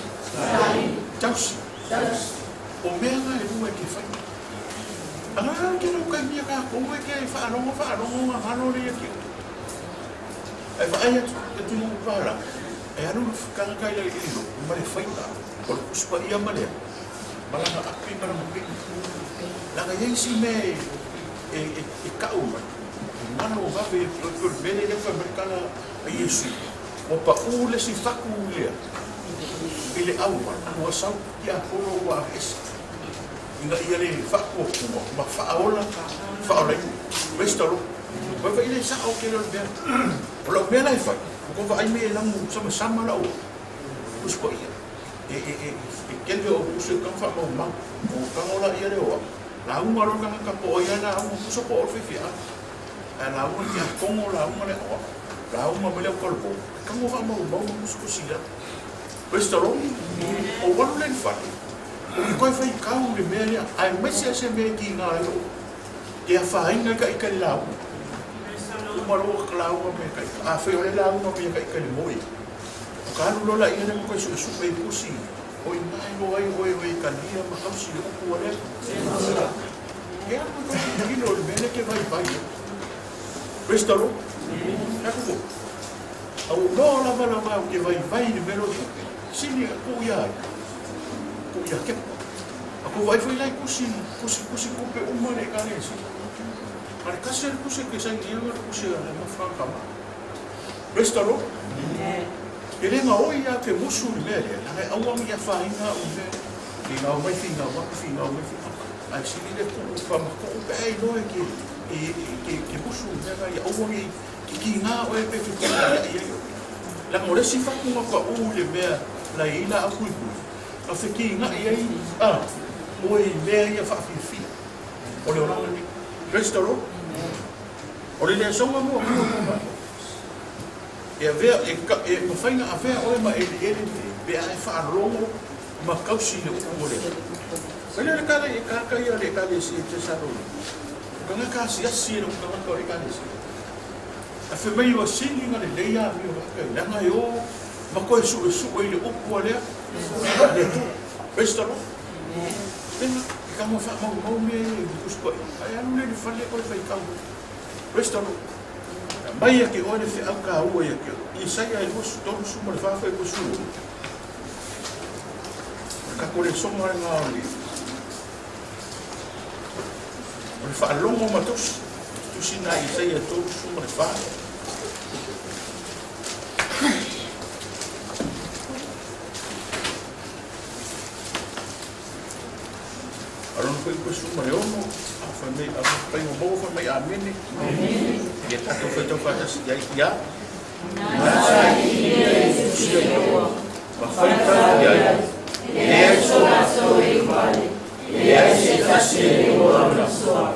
Tausi. O mea ngā e lua e te whai. Anga rau te rau kai mia kā kou e te whaalogo whaalogo ngā ngaro le ia ki o. Ai vaai atu te tumu pāra. E alu kanga kai lai i lo, ma le whainga. O le kuspa ia ma lea. Malanga api, malanga pini. Langa iai si mea e kau mai. E ngaro vave e o le mea lea whai mai kala a Iesu. Ua paʻū le isi faku lea i le ʻauala, ua sau tiapolo ua aveese ina ia le faapuapua ma faaola faaolaina. Praise the Lord. Ua fai le sao tele o le mea. O lau mea la e fai, ua tou vaai mai e lamu samasama lau Tusi Paia. E, e, e, e tele o uso e kanga faamaumau. O kanga o la ia le oa. Lauga loa le tagata po o ai lava lauga, tusa po o le faifeau. Ae lauga le tiakono, lauga le aoao, lauga mai le autalavou, e tago faamaumau ma tusitusi i lalo. Praise the Lord. Ou alu lea i le fale, ou te toe faitau i le mea lea, aemaise lava se mea e tiga ai lou, e afaina ai ta ita i le lauga. Uma loa ta lauga me ta ita, afai o lea e lauga mai ta ita i le moe, o ka alu loa laia lea ma toe suesue i pusi, o i ina e iloa ai oe o e talia ma tausi le upu a le Atua. E alu e tau tilotilo i le mea lea e te vaivai ai. Praise the Lord. Tatou foi. A ua iloa lava lava ou te vaivai i le mea lea o tupe. Sili tuu ia ai. Tuu ia Kepa. A tou vaai foi la i tusi, tusi, tusi tupe uma le Ekalesia. A le tasi lava le tusi e te saini ai o le tusi a le Mafakama. Praise the Lord. E le gaoi lava ke musu i le mea lea, leaga e aua ne i afaina au i le mea lea. Finau mai, finau atu, finau mai, finau atu. Ae sili le tuu faamatuu pe a iloa e ke, e, ke, ke musu i le mea lena, ia aua ne i kikiga oe pe fetuunaia'i ai oe. Leaga o le isi fatuga paʻū i le mea la e i ai laau puipui, na fekigaʻi ai a oe i mea ia faafiafia o le olaga nei. Praise the Lord. O le lesona muamua mo matou. E avea, e, e mafai ona avea oe ma eleele nei pe a e faalogo ma tausi i le upu o le Atua. Fai lea o le tala i ekaka ia o le Ekalesia i Tesalonika, o tagata asiasi e lou tagata o le Ekalesia. Ae fai mai ua sili ona lelei amio vaka i leaga e o ma toe suesue i le upu a le Atua. Praise the Lord. Pena, e tago faamaumau mea ia i le Tusi Paia, ae alu lea i le fale toe faitau. Praise the Lord. Aumai ia te oe le feau taua ia te oe. Isaia e 34 fai 26. O le tatou lesona lena o le o le faalogo ma tusi. Tusi na Isaia 34. A lona foi 26, a fai mai, a fai ua maua fai mai amene. Ia tatou faitau faatasi i ai ia. Na sailiilia e tusi ai ma faitau i ai. E leai so latou e ivale, e leai se tasi e iloa lona soa,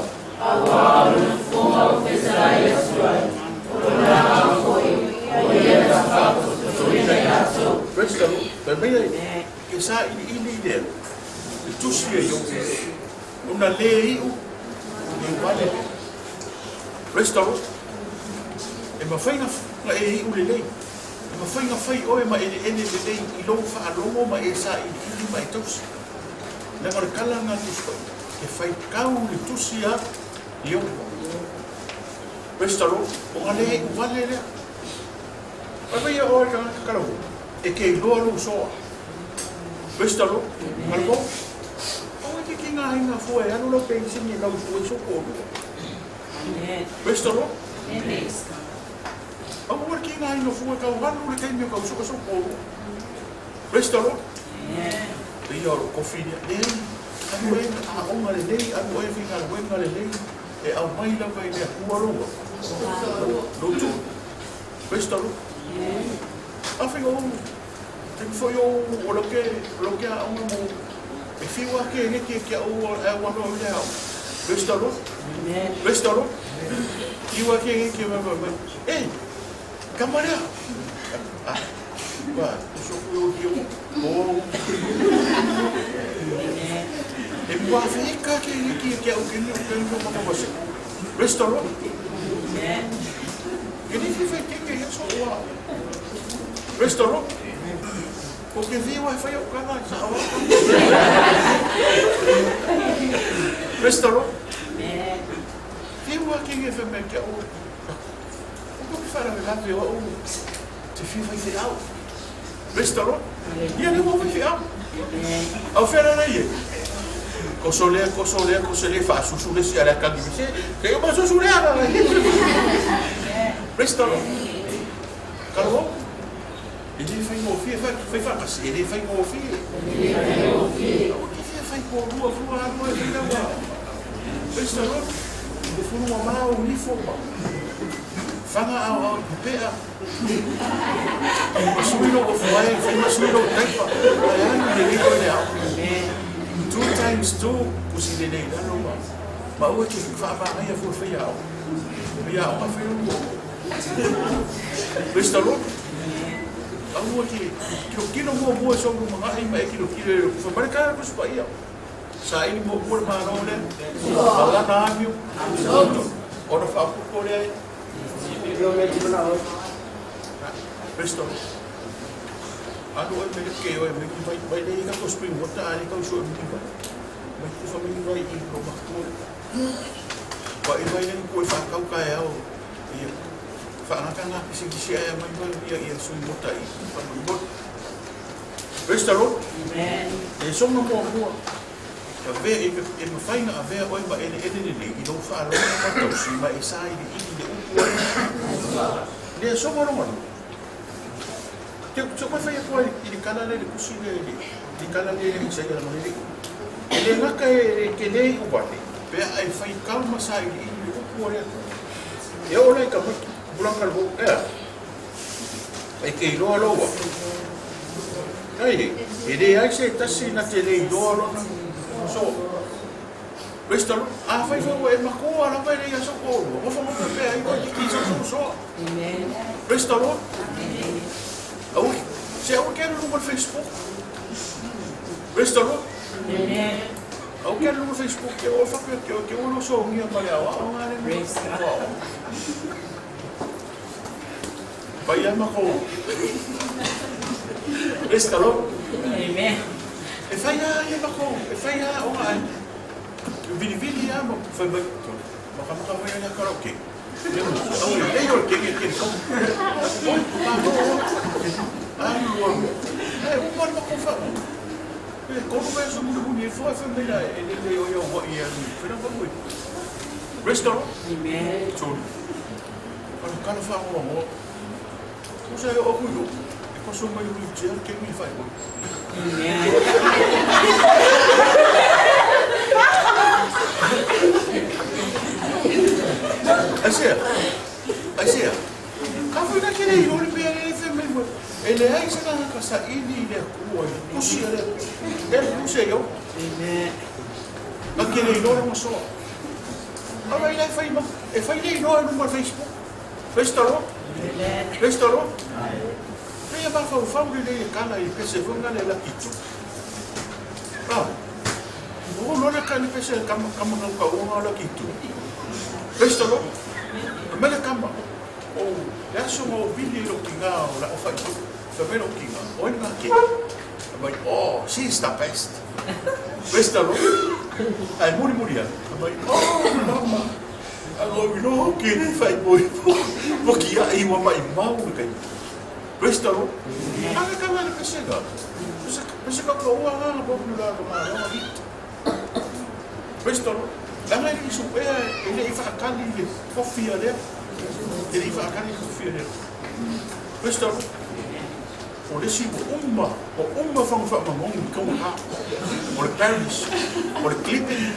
auā o lona fofoga ua fetalai atu ai, o lona ao foi, o ia na faapotopotoina i latou. Praise the Lord. Fai mai ai, ke sailiili lea, le tusi e Iobe, ona le iu le vale lea. Praise the Lord. E mafai na e iu lelei. E mafai na fai oe ma eleele lelei i lou faalogo ma e sailiili ma e tausi. Leaga o le tala lena a le Tusi Paia, e faitau le tusi a Ioba. Praise the Lord. Ona le iu vale lea. Fai mai ia oe tagata talavou, e te iloa lou soa. Praise the Lord. Talavou. Aua e te tigaina fua e alu lau penisini e lau fua i sou toalua. Praise the Lord. Aua le kigaina fua e tau alu le taimi o tau soka so po. Praise the Lord. Ia o kofi lea. Leai, alu e aoga lelei, alu e faigaluega lelei, e aumai lava i le Atua lou lou tuli. Praise the Lord. Afai o taimi foi o o lau ke lau ke aoga mo e fiu a ke neke ke au e au alo i le ao. Praise the Lord. Praise the Lord. Fiu a ke neke mai mai mai. E, kama lea. Ah, ba, so ku o ki o. O. E mua wheka ke neke ke au ke ni o ke ni o maka wase. Praise the Lord. Ke ni whiwhai ke ke ia so ua. Praise the Lord. O ke whiu ai whai o kana sa awa. Praise the Lord. Whiu a ke nge whai ke au. O ko ki whara lawe o au. Te whiwhai te au. Praise the Lord. Ia le ua whiwhi au. Au whera nei e. Koso lea, koso lea, koso lea, whaasusu le si ala kangi. Se, ke o masusu lea. Praise the Lord. Kalo. E le faigofie, fai faatasi, e le faigofie. Aua ke fia fai polua fua alu e fai laua. Praise the Lord. O funua mā o nifo ma. Whanga au au i pepea. Masui lo o fuae, fai masui lo taipa. Ai anu le lei le au. 2 times 2, kusi le lei lalo ma. Ma ua ke whaamagai fua fai au. Ia au ma fai o. Praise the Lord. Aua ke kilo kilo mua mua so mo mga ai ma e kilo kilo e fa mare ka ko spa ia. Sa ini mo mo ma no le. Ala na amiu. Ona fa ko le. Praise the Lord. Anu e mele ke o e me ki vai vai le ka ko spring water ali ka so me vai. Mai ku fa me vai i ko ma ko. Wa i vai le ko e fa kau ka e au. Ia. Fa nga ka nga kisi kisi ai mai mai ia ia sui mota i pa mo. Praise the Lord. E songa mo mua. A ve e e mawhai nga a vea oi ma ele ele lele i lou whaaloga ma tausi ma e sa i le ili le upu ai. Le songa ronga no. Te te koe whai atua i le kala le le kusi le le le kala le le isa i la le. E le ngaka e le ke le i uwale. Pea ai whai kau ma sa i le ili le upu ai. E o lai ka mai bulanga le ea. Ai ke iloa loa. Ai, e le ai se tasi na te le iloa lona. So, praise the Lord. A whai whai e makoa la whai le ia so ko. O wha mo pe ai ko ki so so so. Praise the Lord. Au, se au ke lu mo Facebook. Praise the Lord. Au ke lu Facebook ke o fa ke ke o lo so ngia pa le au au ngare. Praise God. Pai ama ko. Praise the Lord. Amen. E whai a ia mako, e whai a o ai. Vili vili a ma whai mai. Maka maka whai a karaoke. Au e lei o ke ke ke ko. Oi, pa no. Ai ua. E o mar mako wha. E kono me so munu munu e fua whai mai la e le le o ia wa ia ni. Whai na wai. Praise the Lord. Amen. Tony. Kala kala wha o mo. Ko sa o ku yo. E ko so mai ui tia ke mi whai. Amen. Aisea, Aisea, ka fai na kele i lori pea le fe mai mo. E le ai se ka ka sa ili le kua i kusi le. E le kusi yo. Amen. Ka kele i lori mo so. Ara i le fai ma e fai le no no Facebook. Praise the Lord. Amen. Praise the Lord. Ia ma fau fau le le kala i pese fonga le la kitu. Ah. O lo le kala pese kama kama ka o la kitu. Praise the Lord. Mele kama. O le aso mo vili lo kinga o la o fai. Fa me lo kinga. O ina ke. Mai oh, she's the best. Praise the Lord. Ai muri muri a. Mai oh, mama. Ago ilo ke le fai mo. Mo ki a i wa mai mau kai. Praise the Lord. Ana ka le pese ga. Pese pese ka ko wa ha bo nu la ko ma. Praise the Lord. Leaga e le i suea, e le i faatali le tofi a lea. E le i faatali le tofi a lea. Praise the Lord. O le isi ua uma, ua uma faga faamaumauga i taugata. O le Paris, o le clipping,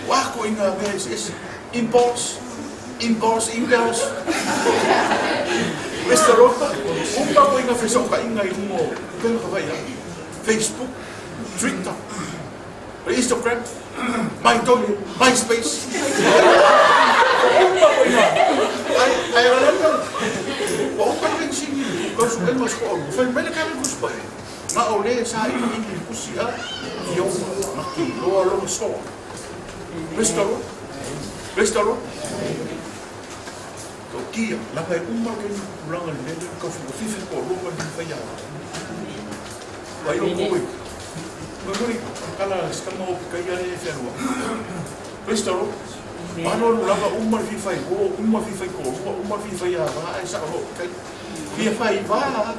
o a ituaiga mea eseese. Imports, imports, emails. Praise the Lord. Uma ituaiga fesootaiga i luga o upega tafailagi. Facebook, Twitter, Instagram, MyTony, MySpace. Ua uma foi na. Ai, ai, ai, ua uma le penisini i le tausuega o se toalua. Fai mai le Karen Tuspai, na o le sailiili i le tusi a Ioba, na te iloa lona soa. Praise the Lord. Praise the Lord. Tautia, leaga e uma le taimi tupulaga i le mea lea, tau fiafia le toalua ma le fai ia. Vai o kou e. Mai foi, kala se tama o pikaia e whenua. Praise the Lord. Alu alu lava uma le fia fai o, uma le fia fai toalua, uma le fia fai ava, ai sa o pikai. Fia fai va.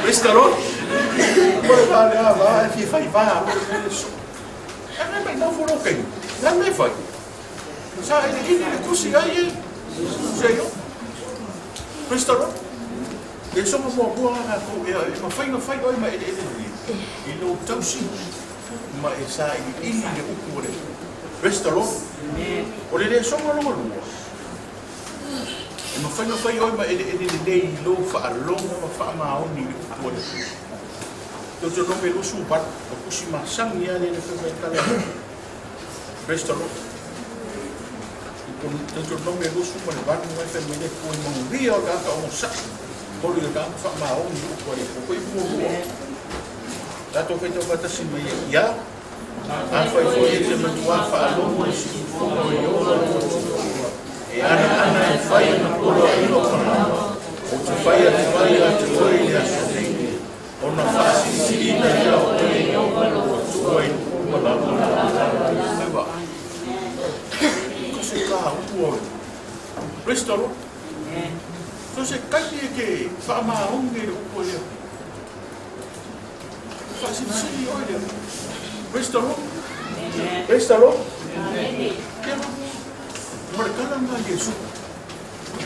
Praise the Lord. Uma le va le ava, ai fia fai va, lo le so. Ana mai nofo lo kai. Na me fai. Sa iliili le tusi ai e se io. Praise the Lord. E soga muamua lava tatou ea e mafai ona fai oe ma eleele lelei i lou tausi ma e sailiili le upu a le Atua. Praise the Lord. O le lesona lona lua, e mafai ona fai oe ma eleele lelei i lou faalogo ma faamaoni i le upu a le Atua. Deuteronome 28, o tusi masani lava lea i le fai mai tala. Praise the Lord. Deuteronome 28 mai fai mai le Atua e manuia o le tagata onosai, holo i le tagata faamaoni i upu a le Atua. Koe muamua. Tatou faitau faatasi mai ai ia. Afai foi e te matua faalogo i siufofoga o Ieova lou Atua, e ana ana e fai ana poloaiga o malama, ou te fai atu ai ia te oe i le aso nei, Ona faasilisiliina ia o oe e lou Atua i luku ma lalo. Eva, ka se kāu oe. Praise the Lord. So se taimi e ke whaamaongi i le upu e lea. Faasilisili oe lea. Praise the Lord. Praise the Lord. Kia ma le tala nga Iesu.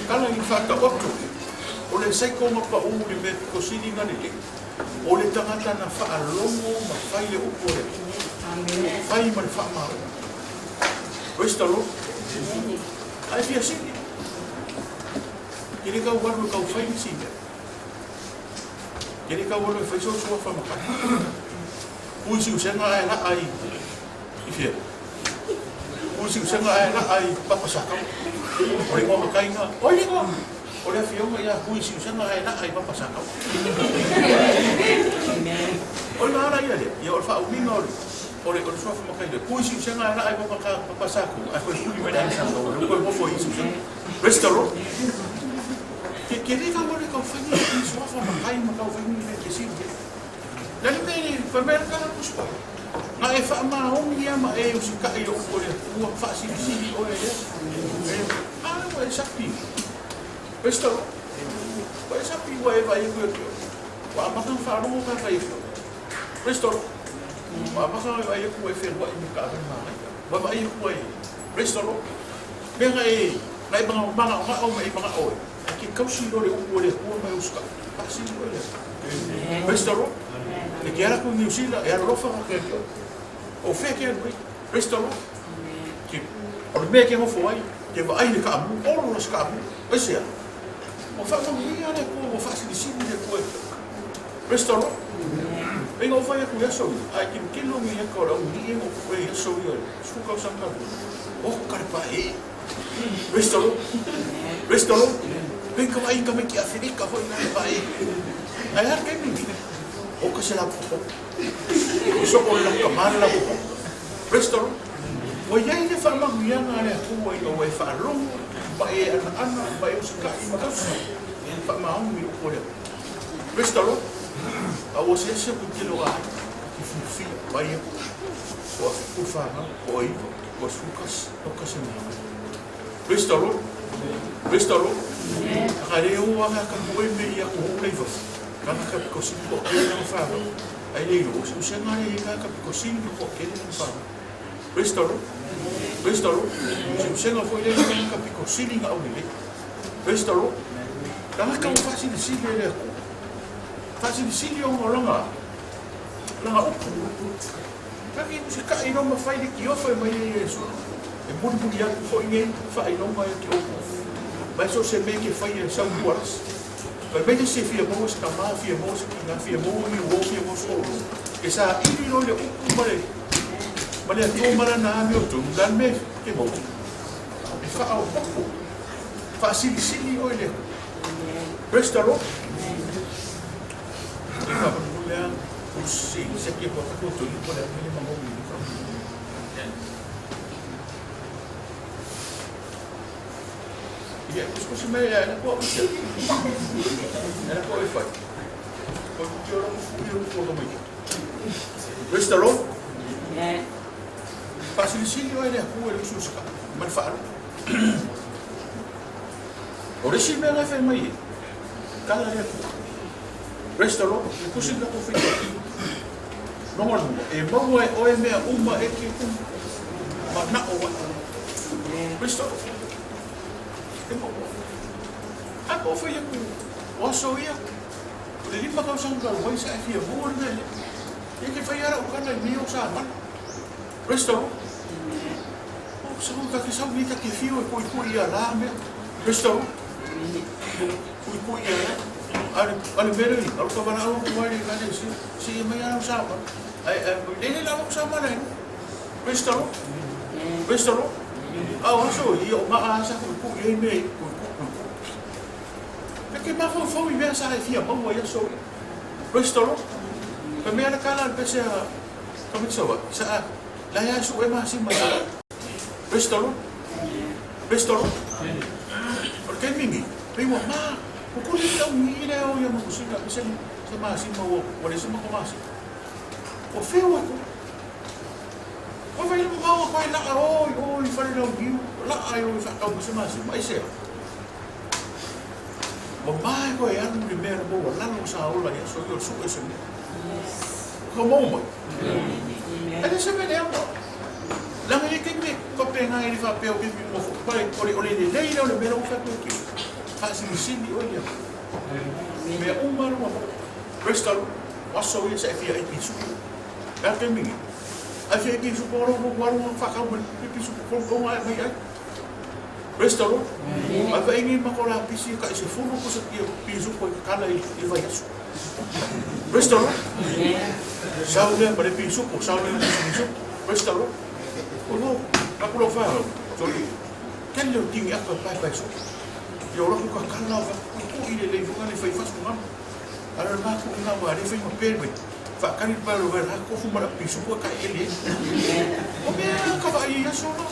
Tala i whaataoto. O le saiko ma pa u le mea pito sili na lelei. O le tagata na faalogo ma fai le upu a le Atua, fai ma le faamaoni. Praise the Lord. Ae fia sili. Ke le tau alu e tau fai nisi mea. Ke le tau alu e fai sou suafa matai. Pui siusega ae laa i i fea? Pui siusega ae laa i Papa Sakau. O le igoa matai na. Oi le igoa. O le afioga ia Hui Siusega ae laa i Papa Sakau. O le ala ia lea, ia o le faaumiga o le o le o le suafa matai lea. Hui Siusega ae laa i Papa Papa Sakau. Ae koe huli mai le aiga Sakau. O le koe nofo i Siusega. Praise the Lord. Ke ke le kau le kau fai ni suafa matai ma kau fai ni mea ke siu. Le le mea fai mai le kala kuspa. Na e faamaoni ia ma e usikai i le upu a le Atua, faasilisili oe lea. E, a ua e sapi. Praise the Lord. Ua e sapi ua e vaai atu ia te oe. Ua amata ona faalogo ka fai atu. Praise the Lord. Ua amata ona vaai atu ua e feluai me taavale manaia. Ua vaai atu ua e. Praise the Lord. Mea na e, na e manaonao ma e manao e, e ke tausi loa le upu a le Atua ma e usikai. Faasili oe lea. Praise the Lord. E ke ala atu i Niu Sila, e alolofa ka ke oe. O fea ke alu ai. Praise the Lord. Ke, o le mea ke nofo ai, ke vaai le kaamu, olo la se kaamu. Aisea? Ua faamanuia le Atua, ua faasilisili le Atua e te oe. Praise the Lord. E na ou fai atu i aso ia, a e tilotilo ni eka o le aunii e na ou puʻe i aso ia, 10 tausaga talu ai. Oka le paeee. Praise the Lord. Praise the Lord. Pei ka vaai i tamaiti Aferika foi na le paeee. Ae a le taimi lenei? Oka se lapopo. Soo le lakamā le lapopo. Praise the Lord. Ua i ai le faamanuiaga a le Atua ina ua e faalogo ma e anaana ma e usikai ma tausi faamaoni i upu a le Atua. Praise the Lord. A ua asiasi aku i tele o aiga, e fiafia, vaai aku, ua 7 fanau, ua 9, ua 11, oka se manaia. Praise the Lord. Praise the Lord. Aka le o aga ka ku e me ia ku ho lei fafo. Kana ka piko sili ko kele na fanau. Ai le ilo, o se usenga le i ka piko sili ko kele na fanau. Praise the Lord. Praise the Lord. Siusega foi lea tagata pito sili na aulelei. Praise the Lord. Tagata ua faasilisili e le Atua. Faasilisili ona o lana lana upu. Kake usikai loa ma fai le tiofa e mai ai e Iesu. E mulimuli atu foi nei faailoga ia te outou. Ma e so o se mea e te faia e sau lualasi. Fai mai le isi e fia maua se tama, fia maua se tina, fia maua ni uo, fia maua se oloa. E saili loa i le upu ma le ma le Atua ma lana amiotonu, o le a le mea e te maua? E faaopoopo, faasilisili oe i le Atua. Praise the Lord. Praise the Lord. Faasilisili oe i le Atua i le usuusaka ma le faaaloalo. O le isi mea la e fai mai ai, tala le Atua. Praise the Lord. Le tusi le tatou faitau. Lona lua, e maua e oe mea uma e te manao ai. Praise the Lord. E maua. A po o fai atu, o aso ia, o le 5 tausaga talu ai sa e fia maua le mea lea. Ia te fai lava lau tala i mea o sa mana. Praise the Lord. O sa ta te sau nei ta te whio e koikoi ia la mea. Praise the Lord. Koikoi ia la. Ale, ale mea lea, alu ka wala au ku ai le kale si, si e mai au sa mana. Ai, ai, le le la au sa mana e. Praise the Lord. Praise the Lord. A o aso i o maa sa koikoi ai mea i koikoi koikoi. Pe ke mafaufau i mea sa e fia maua i aso ia. Praise the Lord. Ka mea le kala le pese a Kamitisawa, sa a la ia su e masima sa. Praise the Lord. Praise the Lord. O le taimi nei, pei ua ma, kukuli le au i le ao ia makusina, se se masima ua ua le se mako masima. Ua feo atu. Ua fai le mamao a koe laa o i o i fale lau niu, laa i o i whaakau ma se masima, ai sea. Ua ma e koe alu le mea na maua lalo sa ola i aso i o su e se mea. Ka maua mai. E le se mea le aua. Leaga e ke me faapena e le faapea o ke me mo fai o le o le lelei lea o le mea la ua fai atu e ke. Faasilisili oe ia. Mea uma lua mo. Praise the Lord. O aso ia sa e fia ai pisupo. E a taimi nei. Ai fia ai pisupo o lo mo alu whakau mai pisupo ko ko ai mai ai. Praise the Lord. Ai fa ingi ma ko la pisi ka se fulu ko se kia pisupo i kala i i vai aso. Praise the Lord. Sau lea ma le pisupo, sau lea ma le pisupo. Praise the Lord. O lo, ka ku lau whānau, sorry. Kele o tingi apa pai pai so. Ia o laku ka kala o whakakui i le lei whanga le whai whasu ngana. Ara le māku i ngā wā le whai ma pere mai. Whakari le pai o wai rā kofu mara pisupo ka ele. O mea ka wha i aso la.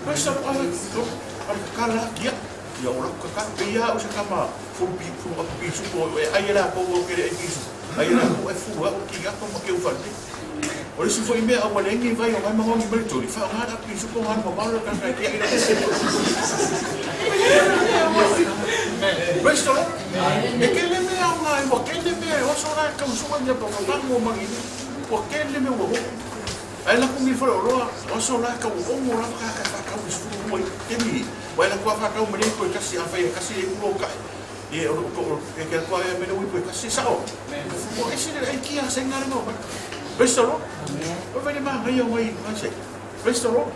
Praise the Lord. Ai, ka kala kia. Ia o laku ka kala. Pe ia o se kama fulu pi fulu aku pisupo e ai e la kou au kele ai pisupo. Ai e la kou e fulu au ki apa ma ke uwhale. O le isi foi mea a ua leai ni vai o ngai magogi mai le toli, faaaoga le api supo ngā mamao le kaka e tia i Praise the Lord. E kele mea o ngā, ua kele mea e oso rā e kausuga ni apa whakango o mangi nei. Ua kele mea ua hoko. Ai laku ngi whare o roa, oso rā kau ongo rā whakaka e whakau i sufuru rua i te mihi. Wai laku a whakau mai nei koe kasi a whai e kasi e ulo kai. E o o e ke atua e mele ui koe kasi sao. O ese le ai kia sa ngā renga o mai. Praise the Lord. O vai le māngai au mai mai se. Praise the Lord.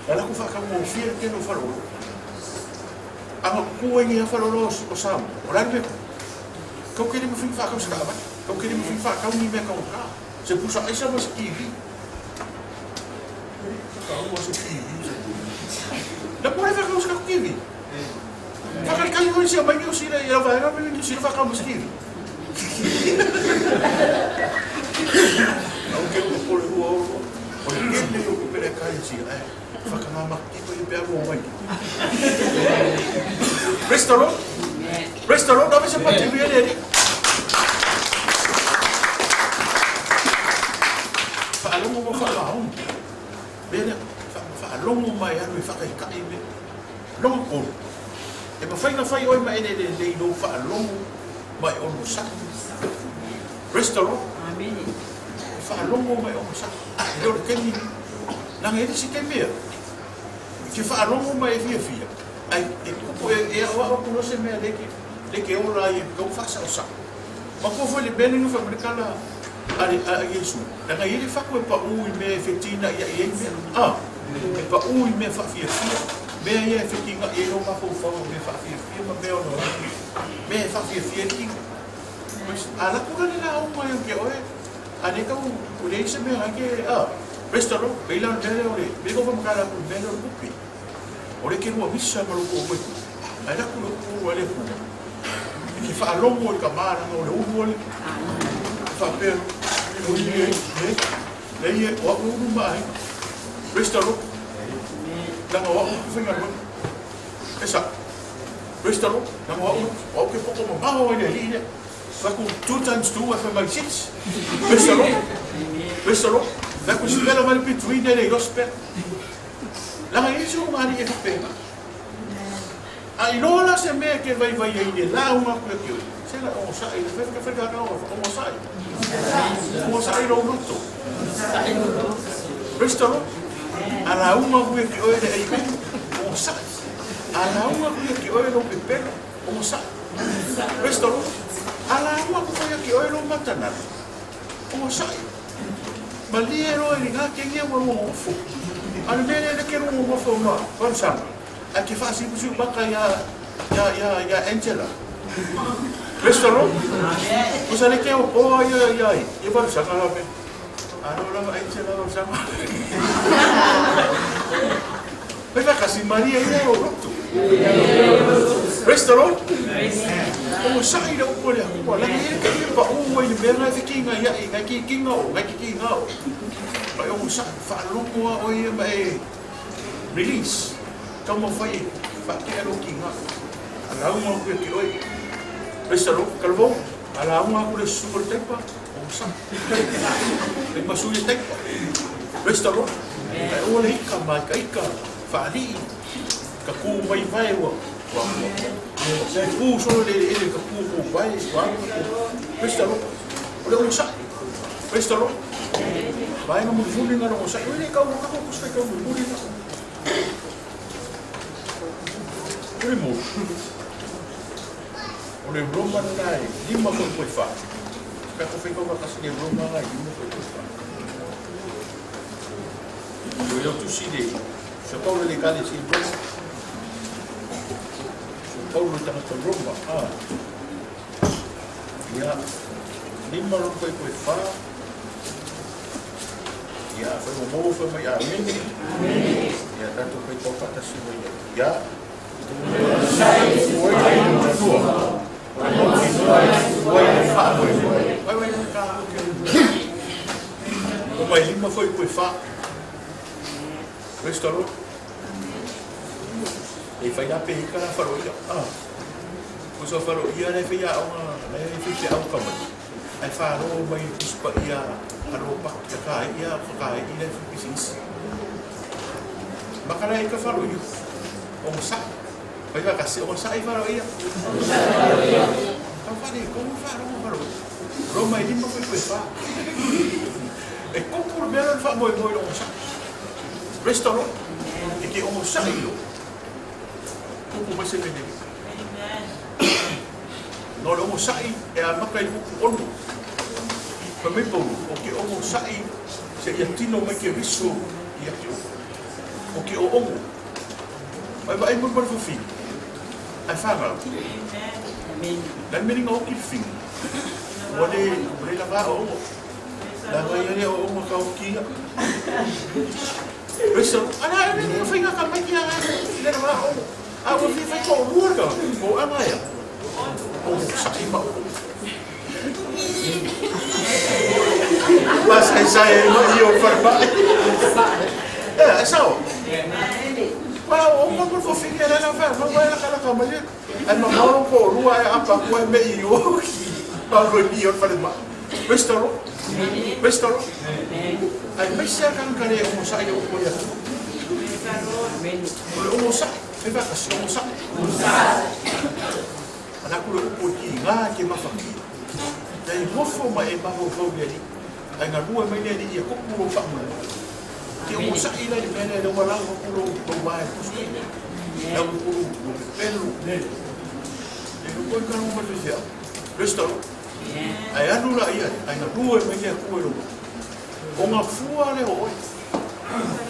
E laku whakangōwhia le tele o whare o roa. Anga kuku ai ngi whare o roa o Samoa. O la le mea kau kere ma whinga whakau se kaawai. Kau kere ma whinga whakau ni mea kau ka. Se pusa aisa ma se kiwi. Whakaua se kiwi. Na pore whakau se kaku kiwi. Whakarikai hoi sia mai Niu Sira i rau vaega me Niu Sira whakau ma se kiwi. Au ke ua pore hua o roa. O le kele o ku pere kai sia e whakangā makipa i pe aru o mai. Praise the Lord. Praise the Lord. Ave se pati ui ele ele. Whaalongo mo whaamaonga. Mea lea, whaalongo mai alu e whakaikai me. Longa kolu. E mawhai na whai oi ma ele ele lei lou whaalongo mai ono sa. Praise the Lord. Amen. E whaalongo mai ono sa. E o le kemi. Leaga e le se taimi e te faalogo ma e fiafia, ae e tupu e, e aoao atu loa se mea lea e lea e te ola ai e tatau ona faasaosao. Manatua foi le mea lea na fai mai le tala a le a Iesu, leaga e i ai le fatu e pau i mea e fetina'i ai ai mea, a, e pau i mea faafiafia, mea ia e fetina'i ai lou mafaufau o mea faafiafia ma mea ogaoga, mea e faafiafia ai le tino. A alu atu la le lauga ia te oe, a lea tau ua leai se mea na te, a, restaurant, pei la o le mea lea o le, pei na ou faamatala atu i le mea lea o le tupe. O lea e te lua misa ma lou toalua i tua, ae alu atu le upu a le Atua, e te faalogo i le tama leaga o le ulu alii. E faapea, oi e, e, leai e, o au e ulu ma aiga. Restaurant, leaga o au e faigaluega. E sao. Praise the Lord. Leaga o au, o au ke poto mamao ai le alii lea. Fai atu 2 times 2 ae fai mai 6. Praise the Lord. Praise the Lord. Fai atu sipela mai le between e le iloa sipela. Leaga e i ai se uga alii e faapena. A iloa la se mea e te vaivai ai i le lauga atu ia te oe, se la onosai, fai fai fai onosai. Onosai lou loto. Praise the Lord. A lauga atu ia te oe le amen, onosai. A lauga atu ia te oe lou pepelo, onosai. Praise the Lord. A lauga atu foi ia te oe lou matanalo, onosai. Malie loa i lena kegi ua lua nonofo. A o le mea lea lea ke lua nonofo ma Valusanga, ae ke faasiusiu maka ia ia ia ia Angela. Praise the Lord. Tusa le ke okoa ia ia ia Valusanga la me. Alo lava Angela Valusanga. Fai faatasi, Malie ia lou loto. Praise the Lord. Onosai le upu a le Atua, leaga e i ai le taimi e pau ai le mea na e fekigai ai, na e kikiga o, na e kikiga o. Ma e onosai, faalogo lava oe ia ma e release, taumafai e faatea lou kiga. A lauga atu ia te oe, praise the Lord, talavou, a lauga atu le susu o le taipa, onosai. E ma sui le taipa. Praise the Lord. Ae aua le ika ma ikaika faalii ka ku mai vae ua ua ua ua pu solo le eleele ka pu mo vae ua alu Praise the Lord. O le onosai. Praise the Lord. Vaega mulimuli na le onosai. Oi le kau kako ko se kau mulimuli na. Mulimuli. O le Roma lena e 5.4. Ka ko whai kaua kasi le Roma la e 5.4. O leo tusi le, so Paulo le kale si Roma. So Paulo tangata Roma, ah. Ia, 5.4. Ia, whai mo mou whai mai, amene. Ia, tātou whai tau whatasi mai. Ia, E whai a pehi ka wharoia. Ah. Ko so wharoia le whai aonga le whai te au ka mai. Ai wharo mai puspa ia aro pa ka kai ia whakai i le whai pisisi. Makala i ka wharoia. Onosai. Fai faatasi, onosai Faro ia. Tau whare, ko mo wharo mo Faro. Roma e lima koe koe wha. E kupu le mea le whaamoemoe le onosai. Praise the Lord. E ke onosai lo. Kupu mai se mene. No le onosai e a maka i upu ono. Fai mai Paulo, o ke onosai se ia tino mai ke riso i ake o. O ke o ongo. Ai vaai mo le fafine. Ai whanau. Nai meri nga oki whini. Ua le, ua le lava o ongo. La ngai ale o ongo ka oki ia. Praise the Lord. Ana e le whainga ka mai ki a le lava o ongo. A ua whiwhai ko rua ka, o anga ia. O sa'i ma o. Masaisai ai ma i o wharemai. E, e sao. Wa o mo mo fo fini ala la fa no wa la kala ka mai. Ai ma mo ko rua e apa ko e me i o. Pa ro i o wharemai. Praise the Lord. Praise the Lord. Ai mai se kan kare o mo sai o ko ia. O le o mo sai. Fai fa ka o mo sai. Ana ku le upu ki ngā ke mawhaki. Ia i nofo ma e mafaufau le Alii, ai galue mai le Alii ia kopu lou faamoemoe. Ke ogosaʻi la i le mea lea, lea ua lau atu lou va e pusi, lau atu lou pepelu. E loko i kalo ma le faifeau. Praise the Lord. Ae alu la ia, ae galue mai le Atua i lou va. O gafua lea o oe.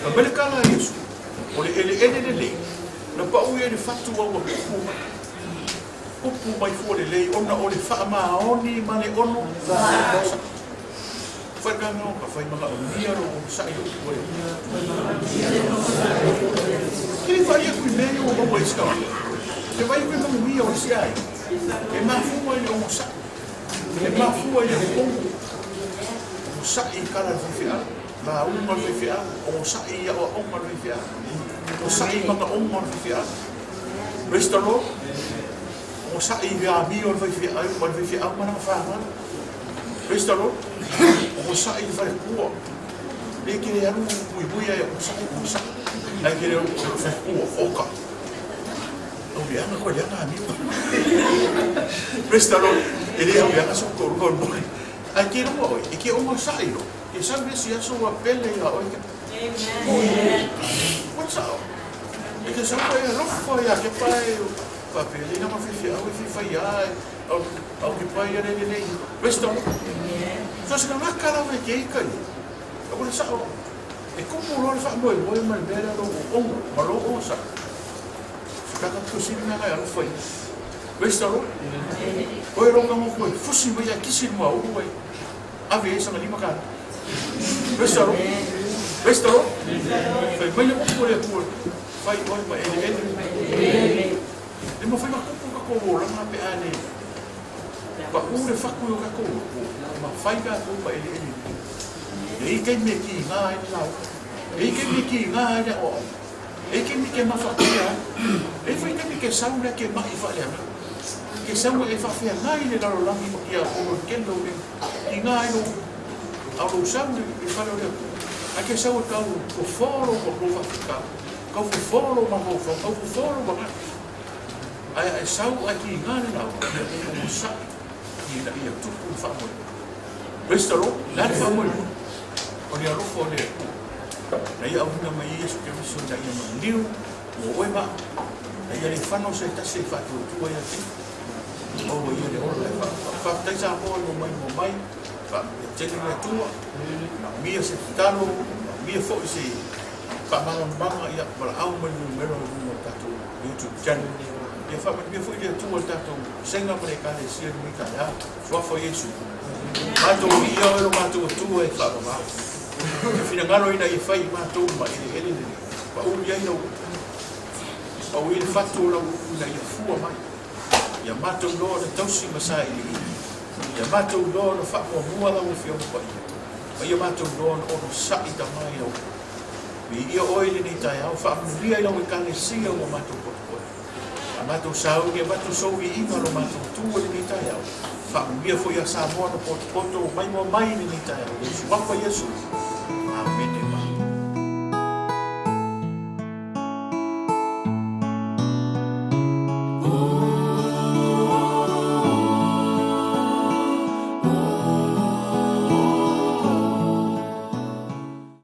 Fai mai le tala a Iesu, o le eleele lelei, na pau ia i le fatu a ua tupu mai. Tupu mai fua lelei ona o le faamaoni ma le ono saʻi. Fai le fai manaomia lou onosai lou tua e. Ke le vaai atu i mea ia ua maua ai isi tagata. Ke vaai atu i manuia o isi aiga. E mafua i le onosai. E mafua i le ogogo. Onosai i tala a le faifeau, lauga a le faifeau, onosai i aoaoga a le faifeau, onosai i manaoga o le faifeau. Praise the Lord. Onosai i amio a le faifeau ma le faifeau ma lana fanau. Praise the Lord. Onosai i le faletua. Le ke le alu muimui ai onosai, onosai. Ai ke le faletua, oka. Au leaga koe leaga amio. Praise the Lord. E le au leaga sa ko ruka mo. Ai ke rongo oi, e ke onosai lo. Ke sau le si aso wa pele ia oi. Amen. What's up? E ke sau e alofa ia ke pae faapea le nama faifeau e fai ai au au ke pae ia le lelei. Praise the Lord. So se laka lava e ke ika ia. O le sao e kupu loa le faamoemoe ma le mea lea lou ooga ma lou onosai. Se tagata tosili mea ngai alofa ia. Praise the Lord. Oe lou tago koe fusi mai ae kisi le muaulu ai ave ai sana $5. Praise the Lord. Praise the Lord. Fai mai le upu a le Atua, fai oe ma eleele. E mafai ona tupu tatou olaga pe a le pau le fatu i o tatou loto, ma fai tatou ma eleele. E i ai taimi e kiga ai le lauga, e i ai taimi e kiga ai le aoaoga, e i ai taimi e mafatia ai, e i ai foi taimi ke sau lea ke maʻi faaleagaga, ke sau e faafeagai le lalolagi ma tiakono i le tele o mea, kiga ai lou a o lou sau i le fale o le Atua, ae ke sau e tau fofo lou faafitauli. Tau fofo lou mafaufau, tau fofo lou manatu. Ae a e sau ae kiga le lauga, ia e onosai ina ia tupu le faamoemoe. Praise the Lord. O le a le faamoemoe? O le alofa o le Atua. Na ia auina mai ai Iesu Keriso ina ia maliu mo oe ma au. Na ia le fano se tasi e faatuatua ia te maua ia le ola e faafetai Samoa i mai mo mai. Faamanuia tele le Atua. Manuia se tatalo, manuia foi se faamalamalamaga, ia valaau mai le numera i luga o le tatou YouTube channel. Ia faamanuia foi le Atua i le tatou vasega ma le Ekalesia i lenei taeao. Suafa o Iesu. Matou viia oe lo matou Atua e faavavau. E finagalo ina ia fai i matou ma eleele lenei. Pauli ai lau pauli le fatu o lau upu ina ia fua mai. Ia matou iloa ona tausi ma sailiili. Ia matou iloa ona faamuamua lau Afioga Paia. Ma ia matou iloa ona onosai tama i lau Viia oe i lenei taeao, faamanuia i lau Ekalesia ua matou potopoto. A matou sauni avatu sou viiga lo matou tu i lenei taeao. Faamanuia foi ia Samoa na potopoto mai moa mai i lenei taeao. I le Suafa Iesu.